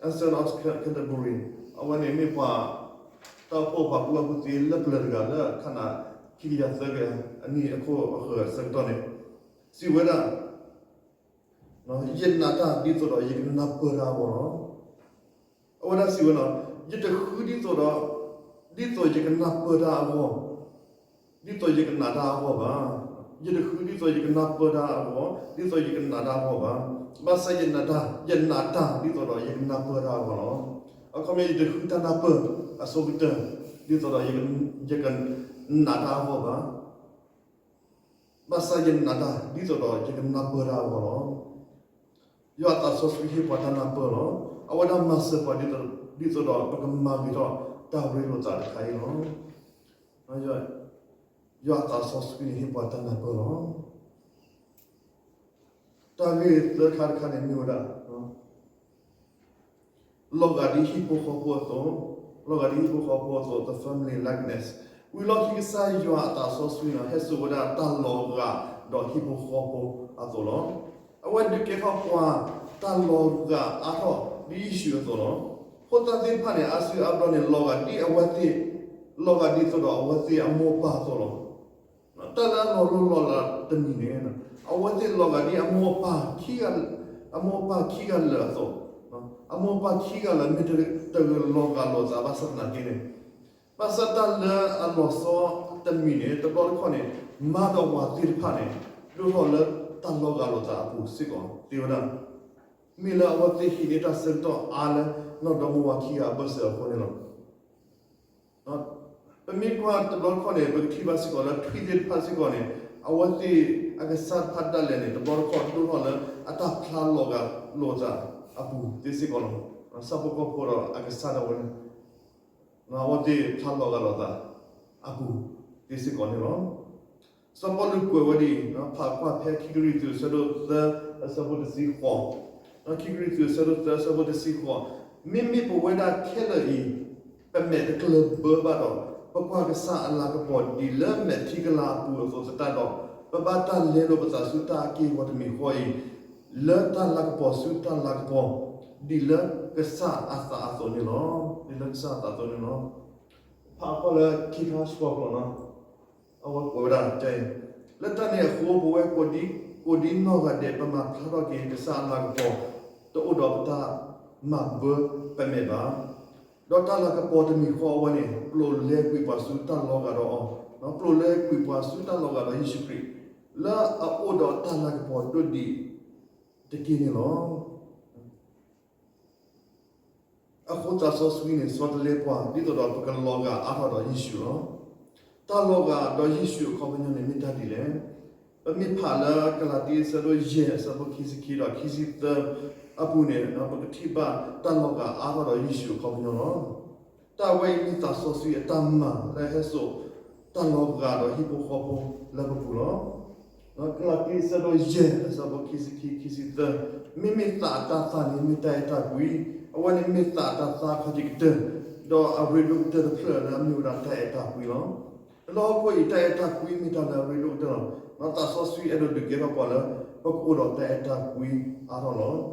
Anselm of Canterbury, အဝဲန့ၣ်မ့ၢ်ပှၤ တၢ်အိၣ်ဖှိၣ်ပှၤကူၣ်ဘၣ်ကူၣ်သ့လၢပျၢၤတဂၤလၢခါနၤ ခံကယၤသၢကယၤအနံၣ်အခိၣ်အဃၢၤအဆၢကတီၢ်န့ၣ် စံးဝဲဒၣ် ယနာ်တၢ်ဒ်သိးဒီးယကနၢ်ပၢၢ်တၢ်အဂီၢ်လီၤ. အဝဲဒၣ်စံးဝဲလီၤ, ယတဃုဒ်သိးဒီး ဒ်သိးယကနၢ်ပၢၢ်တၢ်အဂီၢ်, ဒ်သိးယကနာ်တၢ်အဂီၢ်ဘၣ်. ယတဃုဒ်သိးယကနၢ်ပၢၢ်တၢ်အဂီၢ်, ဒ်သိးယကနာ်တၢ်အဂီၢ်ဘၣ်. ဘၣ်ဆၣ်ယနာ်တၢ်, ယနာ်တၢ်ဒ်သိးဒီးယကနၢ်ပၢၢ်တၢ်အဂီၢ်လီၤ. အခီပညီယတဃုတၢ်နၢ်ပၢၢ်အဆိကတၢၢ် ဒ်သိးဒီးယကနာ်တၢ်အဂီၢ်ဘၣ်. ဘၣ်ဆၣ်ယနာ်တၢ်ဒ်သိးဒီးယကနၢ်ပၢၢ်တၢ်အဂီၢ်လီၤ. ယွၤအသးစီဆှံဟ့ၣ်ပှၤတၢ်နၢ်ပၢၢ်လီၤ. အဝဲဒၣ်မၤစၢၤပှၤဒ်သိးဒီးပကမၤဂ့ၤထီၣ်တၢ်ရ့လိာ်သးတခါအံၤလီၤ. ယွၤအသးစီဆှံန့ၣ်ဟ့ၣ်ပှၤတၢ်နၢ်ပၢၢ်လီၤ. တၢ်ဂ့ၢ်သၢခါတခါန့ၣ်မ့ၢ်ဝဲဒၣ် လီၤဂာ်ဒ်ဟံၣ်ဖိဃီဖိအသိး, လီၤဂာ်ဒ်ဟံၣ်ဖိဃီဖိအသိး the family likeness. ဝံၤလီၢ်ခံကစၢ်ယွၤအသးစီဆှံန့ၣ် ဟဲစိာ်ဝဲဒၣ်တၢ်လီၤဂာ်ဒီးဟံၣ်ဖိဃီဖိအသိးလီၤ. အဝဲဒုးကဲထီၣ်ပှၤတၢ်လီၤဂာ်အါထီၣ်ဒ်ယ့ၣ်ၡူးအသိးလီၤ. ဖိသၣ်သ့ၣ်တဖၣ်န့ၣ် အါစုအါဘျီန့ၣ် လီၤဂာ်ဒ်အဝဲသ့ၣ်, လီၤဂာ်ဒ်သိးဒီးအဝဲသ့ၣ်အမိၢ်အပၢ်အသိးလီၤ. တၢ်လၢအလီၤလိၢ်လီၤလးတမံၤန့ၣ် အဝဲသ့ၣ်လီၤဂာ်ဒ်အမိၢ်အပၢ်ခံဂၤ, အမိၢ်အပၢ်ခံဂၤလၢာ်အသိး, အမိၢ်အပၢ်ခံဂၤလၢာ်မ့ၢ်တဂၤလီၤဂာ်လိာ်သးဘၣ်ဆၣ်သနာ်က့န့ၣ်, ဘၣ်ဆၣ်တၢ်လၢအလီၤဆီတမံၤန့ၣ် တဘျီတခီၣ်န့ၣ် မါဒီးဝၤသ့ၣ်တဖၣ်န့ၣ် ဒိၣ်ထီၣ်လၢတၢ်လီၤဂာ်လိာ်သးအပူၤစ့ၢ်ကီးသ့ဝဲဒၣ်, မ့ၢ်လၢအဝဲသ့ၣ်ဟံးန့ၢ်တၢ်ဆၢကတီၢ်အါလၢနီၢ်ဒီမါဝၤခံဂၤအဘၢၣ်စၢၤအဃိန့ၣ်လီၤ. ပမ့ၢ်ကွၢ်တဘျီတခီၣ်န့ၣ် ပကထံၣ်ဘၣ်စ့ၢ်ကီးလၢထွံၣ်သ့ၣ်တဖၣ်စ့ၢ်ကီးန့ၣ် အဝဲသ့ၣ်အကစၢ်တဖၣ်ဒၣ်လဲာ်န့ၣ် တဘျီတခီၣ်ဒိၣ်ထီၣ်လၢအတၢ်ဖျါလီၤဂာ်လိာ်သးအပူၤသ့စ့ၢ်ကီးလီၤ. ဆၣ်ဖိကီၢ်ဖိဒီးအကစၢ်ဒၣ်ဝဲန့ၣ် အဝဲသ့ၣ်ဖျါလီၤဂာ်လိာ်သးအပူၤသ့စ့ၢ်ကီးန့ၣ်လီၤ. စီၤပီလူးကွဲးဝဲဒ်အံၤ, ဖးကွၢ်ဖဲခံကရံၣ်သူးအဆၢဒိၣ်သၢအဆၢဖိတဆံဃိး, ခံကရံၣ်သူးအဆၢဒိၣ်သၢအဆၢဖိတဆံဃိး, မ့မ့ၢ်ပဝဲဒၣ်ခဲလၢာ်အံၤ ပမဲာ်တကျၢၤဘၢဘၣ်ဒီး ပကွၢ်ကစၢ်အလၤကပီၤဒ်လၢမဲာ်ထံကလၤအပူၤအသိးသတးဒီး, ပဘၣ်တၢ်လဲလိာ်ပသးဆူတၢ်အက့ၢ်အဂီၤတမံၤဃီအံၤ လၢတၢ်လၤကပီၤဆူတၢ်လၤကပီၤ, ဒ်လၢကစၢ်အသးအသိးန့ၣ်လီၤ. ဒ်လၢကစၢ်အသးအသိးန့ၣ်လီၤ. ဖးကွၢ်လၢခံခါဆှီကျိာ်နီၤ, အဝဲကွဲးဝဲဒၣ်တဲအံၤ, လၢတၢ်န့ၣ်အဃိ ပဝဲကိးဒံနီၢ်ဂၤဒဲး ပမၤဖျါထီၣ်က့ၤကစၢ်အလၤကပီၤ တအိၣ်ဒီးပတၢ်မၤဘၢပမဲာ်ဘၣ်. ဒီးတၢ်လၤကပီၤတမံၤဃီအဝဲန့ၣ် ကျိၤလဲကွံာ်ပှၤဆူတၢ်လီၤဂာ်ဒီးအီၤ, ကျိၤလဲကွံာ်ပှၤဆူတၢ်လီၤဂာ်ဒီးယ့ၣ်ၡူးခရံာ် လၢအအိၣ်ဒီးတၢ်လၤကပီၤဒိၣ်ဒံးတက့ၢ်န့ၣ်လီၤ. အဃိသးစီဆှံန့ၣ် ဆီတလဲပှၤ ဒ်သိးဒီးပကလီၤဂာ်အါထီၣ်ဒီးယ့ၣ်ၡူးလီၤ. တၢ်လီၤဂာ်ဒီးယ့ၣ်ၡူးအခီပညီန့ၣ်မ့ၢ်တၢ်ဒ်လဲၣ်. ပမ့ၢ်ဖးလၢကလၤတံအဆၢဒိၣ်ယဲၢ်အဆၢဖိခံဆံခံဒီးခံဆံသၢအပူၤန့ၣ် ပကထံၣ်ဘၣ်တၢ်လီၤဂာ်အါထီၣ်ဒီးယ့ၣ်ၡူးအခီပညီလီၤ. တၢ်ဝဲအံၤမ့ၢ်သးစီဆှံအတၢ်မၤလၢဟဲစိာ်တၢ်လီၤဂာ်ဒီးဟံၣ်ဖိဃီဖိလၢပပူၤလီၤ. ကလၤတံအဆၢဒိၣ်ယဲၢ်အဆၢဖိခံဆံခံ ခံဆံသၢ, မ့မ့ၢ်သးအတၢ်သၣ်န့ၣ်မ့ၢ်တၢ်အဲၣ်တၢ်ကွံ, အဝဲန့ၣ်မ့ၢ်သးအတၢ်သၣ်ခီၣ်ထံးကတၢၢ်, ဒီးအရ့ဒိၣ်ကတၢၢ်တဖျၢၣ်လၢအမ့ၢ်ဝဲဒၣ်တၢ်အဲၣ်တၢ်ကွံလီၤ. လၢဟီၣ်ခိၣ်အံၤတၢ်အဲၣ်တၢ်ကွံမ့ၢ်တၢ်လၢအရ့ဒိၣ်ကတၢၢ်လီၤ. သးစီဆှံအဲၣ်ဒိးဒုးကဲထီၣ်ပှၤလၢ ပကအိၣ်ဒီးတၢ်အဲၣ်တၢ်ကွံအါ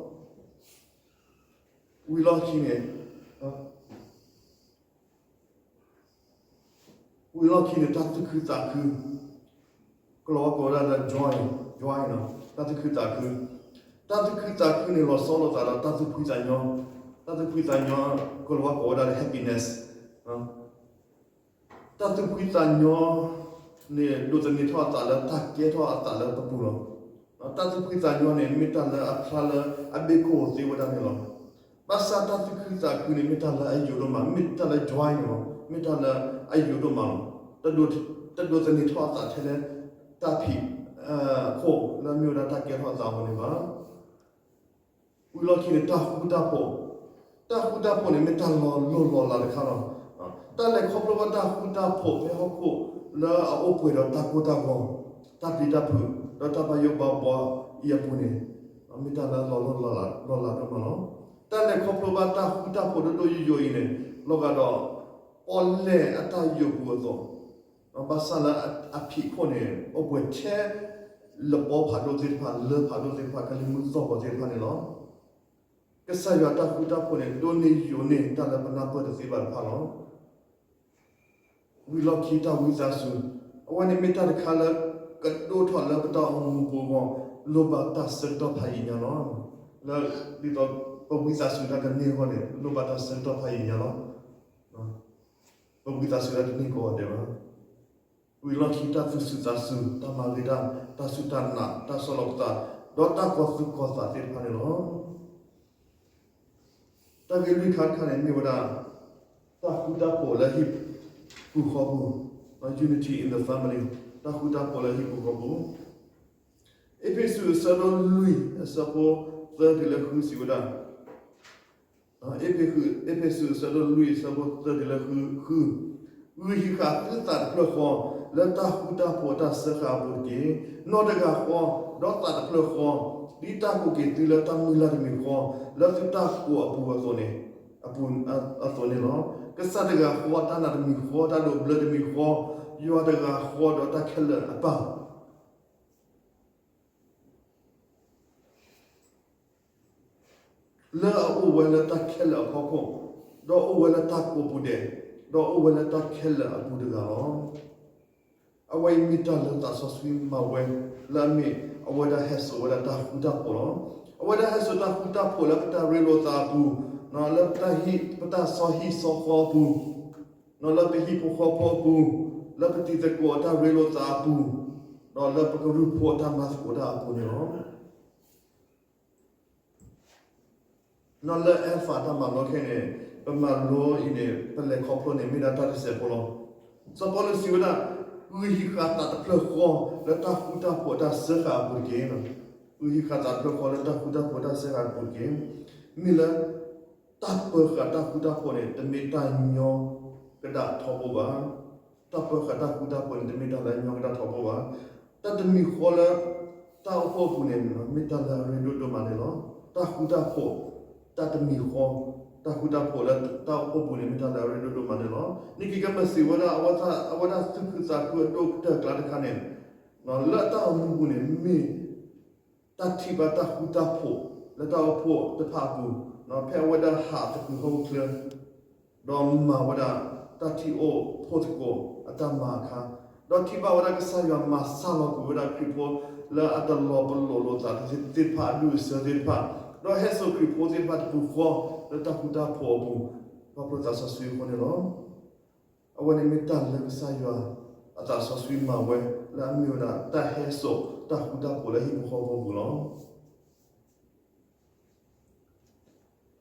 ထီၣ်လီၤ. ဝံၤလီၢ်ခံန့ၣ် ဝံၤလီၢ်ခံန့ၣ် တၢ်သူၣ်ခုသးခု, ကလီၤဝါကိးဝဲဒၣ်လၢ joy, joy နီၤ, တၢ်သူၣ်ခုသးခု, တၢ်သူၣ်ခုသးခုန့ၣ် လီၤဆီလိာ်သးဒီးတၢ်သူၣ်ဖှံသးညီ, တၢ်သူၣ်ဖှံသးညီ ကလီၤဝါကိးဝဲဒၣ်လၢ happiness တၢ်သူၣ်ဖှံသးညီန့ၣ် ဒိးသန့ၤထီၣ်အသးလၢတၢ်ကဲထီၣ်အသးလၢပပူၤလီၤ. တၢ်သူၣ်ဖှံသးညီန့ၣ် မ့ၢ်တၢ်လၢအဖျါလၢအဘ့ၣ်ခိၣ်သ့ဝဲဒၣ်န့ၣ်လီၤ. ဘၣ်ဆၣ်တၢ်သူၣ်ခုသးခုန့ၣ် မ့ၢ်တၢ်လၢအယိာ်ဒိၣ်မး, မ့ၢ်တၢ်လၢ joy န့ၣ်လီၤ, မ့ၢ်တၢ်လၢအယိာ်ဒိၣ်မးလီၤ. တဒိးသန့ၤထီၣ်အသးထဲလၢတၢ်ဖံးခိၣ်လၢအမ့ၢ်ဝဲဒၣ်တၢ်ကဲထီၣ်အသးအဂီၢ်န့ၣ်ဘၣ်. ဝံၤလီၢ်ခံန့ၣ် တၢ်ဃူတၢ်ဖိး, တၢ်ဃူတၢ်ဖိးန့ၣ် မ့ၢ်တၢ်လီၤလိၢ်လီၤလးတခါလီၤ. တၢ်လဲၤခီဖျိဘၣ်တၢ်ဃူတၢ်ဖိးဖဲဟီၣ်ခိၣ်လၢအအိၣ်ပှဲၤဒီးတၢ်ကိၢ်တၢ်ဂီၤ, တၢ်ပျံၤတၢ်ဖုး, ဒီးတၢ်ဘၣ်ယိၣ်ဘၣ်ဘှီအံၤအပူၤန့ၣ်, မ့ၢ်တၢ်လၢလီၤလိၢ်လီၤလးဒိၣ်မးလီၤ. တၢ်လဲၤခီဖျိဘၣ်တၢ်ဃူတၢ်ဖိးဒိၣ်ဒိၣ်ယိာ်ယိာ်အံၤန့ၣ် လီၤဂာ်ဒီး ပီၣ်လဲၣ်အတၢ်ယိာ်ပူၤအသိး, ဘၣ်ဆၣ်လၢအဖံးခိၣ်န့ၣ် အိၣ်ပှဲၤထဲ လပီဖးဒိၣ်သ့ၣ်တဖၣ်, လၢဖးဒိၣ်သ့ၣ်တဖၣ်, ကလံၤမုၢ်သီၣ်ဘီၣ်သ့ၣ်တဖၣ်န့ၣ်လီၤ. ကစၢ်ယွၤတၢ်ဃူတၢ်ဖိးန့ၣ် ဒိၣ်န့ၢ်ယိာ်န့ၢ်တၢ်လၢပနၢ်ပၢၢ်တသ့ဘၣ်တဖၣ်လီၤ. ဝံၤလီၢ်ခံတၢ်ဝံသးစူၤ, အဝဲန့ၣ်မ့ၢ်တၢ်တခါလၢ ကဒိၣ်ထီၣ်လၢပတၢ်အိၣ်မူပူၤအဂီၢ်, လိၣ်ဘၣ်တၢ်ဆၢကတီၢ်ဖးယံာ်ညါလီၤ. လၢ ဒ်သိးပဝံသးစူၤတၢ်တန့ၢ်အဂီၢ်န့ၣ် လိၣ်ဘၣ်တၢ်ဆၢကတီၢ်ဖးယံာ်ညါလီၤ. ပဝံသးစူၤတၢ်တန့ၢ်ကိးဂၤဒဲးဘၣ်. ဝံၤလီၢ်ခံတၢ်သူၣ်စူၤသးစူၤ, တၢ်မၤဂ့ၤတၢ်, တၢ်စူၢ်တၢ်နာ်, တၢ်ဆီၣ်လီၤပသး, ဒီးတၢ်ကီၤသူၣ်ကီၤသးသ့ၣ်တဖၣ်န့ၣ်လီၤ. တၢ်ဂ့ၢ်လွံၢ်ခါတခါန့ၣ်မ့ၢ်ဝဲဒၣ် တၢ်ဃူတၢ်ဖိးလၢဟံၣ်ပူၤဃီပူၤ, unity in the family, တၢ်ဃူတၢ်ဖိးလၢဟံၣ်ပူၤဃီပူၤ. အ့းဖ့းစူးအဆၢဒိၣ်လွံၢ်အဆၢဖိသၢတုၤလၢဃုစံးဝဲဒၣ်, အ့းဖ့းစူးအဆၢဒိၣ်လွံၢ်အဆၢဖိသၢတုၤလၢဃု, ဂုာ်ဟံးဃာ်သုသးတဖျၢၣ်ဃီ လၢတၢ်ဃူတၢ်ဖိးအတၢ်စၢဃာ်အပူၤတက့ၢ်. နီၢ်တဂၤဃီ, ဒီးသးတဖျၢၣ်ဃီ, ဒ်တၢ်ကူးက့ၤသုလၢတၢ်မုၢ်လၢ်တမံၤဃီ, လၢသုတၢ်ကိးအပူၤအသိးန့ၣ်, အပူၤအသိးန့ၣ်လီၤ. ကစၢ်တဂၤဃီ, တၢ်နာ်တမံၤဃီ, တၢ်ဒိးဘျၢတမံၤဃီ, ယွၤတဂၤဃီ, ဒီးတၢ်ခဲလၢာ်အပၢ် လၢအအိၣ်ဝဲလၢတၢ်ခဲလၢာ်အဖီခိၣ်, ဒီးအိၣ်ဝဲလၢတၢ်ကိးပူၤဒဲး, ဒီးအိၣ်ဝဲလၢတၢ်ခဲလၢာ်အပူၤတဂၤလီၤ. အဝဲအံၤမ့ၢ်တၢ်လၢသးစီဆှံမၤဝဲ, လၢအမ့ၢ်အဝဲဒၣ်ဟဲစိာ်ဝဲဒၣ်တၢ်ဃူတၢ်ဖိးလီၤ. အဝဲဒၣ်ဟဲစိာ်တၢ်ဃူတၢ်ဖိးလၢပတၢ်ရ့လိာ်သးအပူၤ, လၢပတၢ်ဟံၣ်, ပတၢ်ဆီဟံၣ်ဆီဃီအပူၤ, လၢပဟံၣ်ဖိဃီဖိအပူၤ, လၢပတံၤသကိးအတၢ်ရ့လိာ်သးအပူၤ, ဒီးလၢပကရူၢ်ဖိအတၢ်မၤသကိးတၢ်အပူၤန့ၣ်လီၤ. လၢ Alpha တၢ်မၤလိခဲအံၤန့ၣ်, ပမၤလိအံၤန့ၣ် ပလဲၤခီဖျိန့ၣ် မ့ၢ်ဒၣ်တၢ်တစဲးဖိလီၤ. စီၤပီလူးစံးဝဲဒၣ်, ဂုာ်ဟံးဃာ်သးတဖျၢၣ်ဃီ လၢတၢ်ဃူတၢ်ဖိးအတၢ်စၢဃာ်အပူၤတက့ၢ်. ဂုာ်ဟံးဃာ်သးတဖျၢၣ်ဃီလၢတၢ်ဃူတၢ်ဖိးအတၢ်စၢဃာ်အပူၤတက့ၢ်. မ့ၢ်လၢ တၢ်ပၢဃာ်တၢ်ဃူတၢ်ဖိးန့ၣ် တမ့ၢ်တၢ်ညီကဒၣ်ထီဘိဘၣ်. တၢ်ပၢဃာ်တၢ်ဃူတၢ်ဖိးန့ၣ် တမ့ၢ်တၢ်လၢညီကဒၣ်ထီဘိဘၣ်. တၢ်တမံၤဃီလၢ တၢ်အိၣ်ဖှိၣ်အပူၤန့ၣ် မ့ၢ်တၢ်လၢအရ့ဒိၣ်ဒိၣ်မးန့ၣ်လီၤ. တၢ်ဃူတၢ်ဖိး, တၢ်တမံၤဃီ, တၢ်ဃူတၢ်ဖိးလၢတၢ်အိၣ်ဖှိၣ်ပူၤန့ၣ် မ့ၢ်တၢ်လၢအရ့ဒိၣ်ဒိၣ်မးန့ၣ်လီၤ. နက့ၤကမၤစံးဝဲဒၣ် အဝဲဒၣ်သူၣ်ခုသးခုအဒိၣ်ကတၢၢ်အကျါတခါန့ၣ်, လၢတၢ်အိၣ်မူပူၤန့ၣ် မ့ၢ် တၢ်ထံၣ်ဘၣ်တၢ်ဃူတၢ်ဖိးလၢတၢ်အိၣ်ဖှိၣ်တဖၣ်အပူၤ, ဖဲအဝဲဒၣ်ဟးသကုၤဟီၣ်ခိၣ်ချၢ, ဒီးမၤဝဲဒၣ်တၢ်ထံၣ်အိၣ်ဖှိၣ်သကိးအတၢ်မၤအခါ, ဒီးထံၣ်ဘၣ်ဝဲဒၣ်ကစၢ်ယွၤမၤစှၤလီၤကွံာ်ဝဲဒၣ်ခရံာ်ဖိလၢအတလီၤပလိာ်လိာ်သးသ့ၣ်တဖၣ်, ဒီးဟဲစိာ်ခရံာ်ဖိသ့ၣ်တဖၣ်တပူၤဃီလၢတၢ်ဃူတၢ်ဖိးအပူၤ, ခီဖျိသးစီဆှံအဃိန့ၣ်လီၤ. အဝဲန့ၣ်မ့ၢ်တၢ်လၢကစၢ်ယွၤအသးစီဆှံမၤဝဲ လၢအမ့ၢ်ဝဲဒၣ်တၢ်ဟဲစိာ်တၢ်ဃူတၢ်ဖိးလၢဟံၣ်ဖိဃီဖိပူၤလီၤ.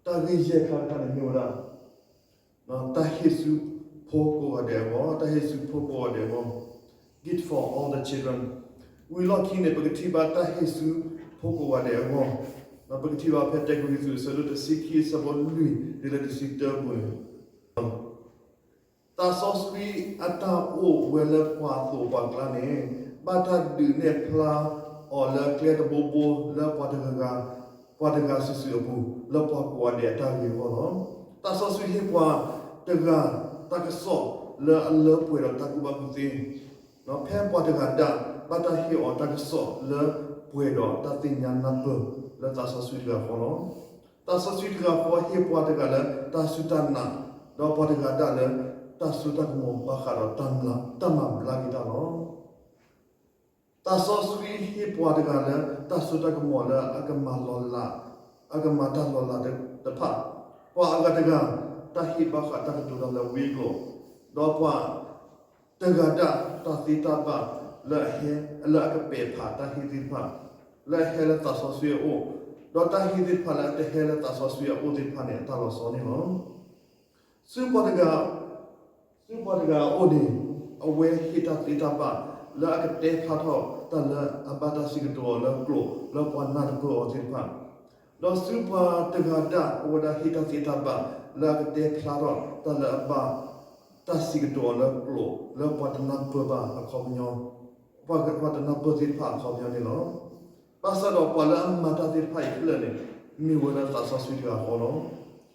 တၢ်ဂ့ၢ်ယဲၢ်ခါတခါန့ၣ်မ့ၢ်ဝဲဒၣ် တၢ်ဟ့ၣ်ဆူဖိကိးဂၤဒဲးအဂီၢ်, တၢ်ဟ့ၣ်ဆူဖိကိးဂၤဒဲးအဂီၢ်, Gift for all the children. ဝံၤလီၢ်ခံန့ၣ် ပကထံၣ်ဘၣ်တၢ်ဟ့ၣ်ဆူဖိကိးဂၤဒဲးအဂီၢ်, ပကထံၣ်ဘၣ်ဖဲတၢကရံၣ်သူး အဆၢဒိၣ်တဆံခံ အဆၢဖိလွံၢ် တုၤလၢတဆံတၢပူၤန့ၣ် သးစီဆှံအတၢ်အိၣ်ဝဲလၢပှၤအသိးပှၤကျါန့ၣ် ဘၣ်တၢ်ဒုးနဲၣ်ဖျါအီၤလၢကျဲတဘိဘိလၢပှၤတဂၤ, ပှၤတဂၤစုာ်စုာ်အပူၤ လၢပှၤကိးဂၤဒဲးအတၢ်ဂ့ၤအဂီၢ်လီၤ. သးစီဆှံဟ့ၣ်ပှၤတဂၤတၢ်ကစီၣ်လၢအလၢပှဲၤဒီးတၢ်ကူၣ်ဘၣ်ကူၣ်သ့, ဖဲပှၤတဂၤဒၣ် ဘၣ်တၢ်ဟ့ၣ်အီၤတၢ်ကစီၣ်လၢပှဲၤဒီးတၢ်သ့ၣ်ညါနၢ်ပၢၢ်လၢသးစီဆှံတဂၤဃီလီၤ. သးစီဆှံတဂၤဃီဟ့ၣ်ပှၤတဂၤလၢတၢ်စူၢ်တၢ်နာ်, ဒီးပှၤတဂၤဒၣ်လၢတၢ်စိတၢ်ကမီၤဘၣ်ဃးဒီးတၢ်မၤ, တၢ်မၤဘျါက့ၤတၢ်လီၤ. သးစီဆှံဟ့ၣ်ပှၤတဂၤလၢတၢ်စိတၢ်ကမီၤလၢအကမၤလီၤလး, အကမၤတၢ်လီၤလးတဖၣ်, ပှၤအဂၤတဂၤ တၢ်ဟ့ၣ်ဘၣ်ဃးတၢ်ကတိၤတၢ်လၢဝံအကျိာ်, ဒီးပှၤတဂၤဒၣ်တၢ်သ့တၢ်ဘၣ်လၢအဟဲ, လၢအကပဲာ်ဖးတၢ်ဟ့ၣ်သ့ၣ်တဖၣ်, လၢအဟဲလၢသးစီဆှံအအိၣ်, ဒီးတၢ်ဟ့ၣ်သ့ၣ်တဖၣ်လၢအတဟဲလၢသးစီဆှံအအိၣ်သ့ၣ်တဖၣ်န့ၣ် အတၢ်လီၤဆီန့ၣ်လီၤ. ဆူပှၤတဂၤ, ဆူပှၤတဂၤအအိၣ်န့ၣ် အဝဲဟ့ၣ်တၢ်သ့တၢ်ဘၣ်လၢအကတဲဖျါထီၣ်တၢ်လၢအဘၣ်တၢ်စံးကတိၤအီၤလၢကျိာ်လၢပှၤနၢ်တပၢၢ်အီၤသ့ၣ်တဖၣ်, ဒီးဆူပှၤတဂၤဒၣ် အဝဲဒၣ်ဟ့ၣ်တၢ်သ့တၢ်ဘၣ်လၢအကတဲဖျါထီၣ်တၢ်လၢအဘၣ်တၢ်စံးကတိၤအီၤလၢကျိာ်လၢပှၤတနၢ်ပၢၢ်ဘၣ်အခီပညီ, ပှၤတနၢ်ပၢၢ်သ့ၣ်တဖၣ်အခီပညီန့ၣ်လီၤ. ဘၣ်ဆၣ်ဒီးပှၤလၢအမၤတၢ်သ့ၣ်တဖၣ်အံၤခဲလၢာ်န့ၣ် မ့ၢ်ဝဲဒၣ်သးစီဆှံတဂၤဃီလီၤ.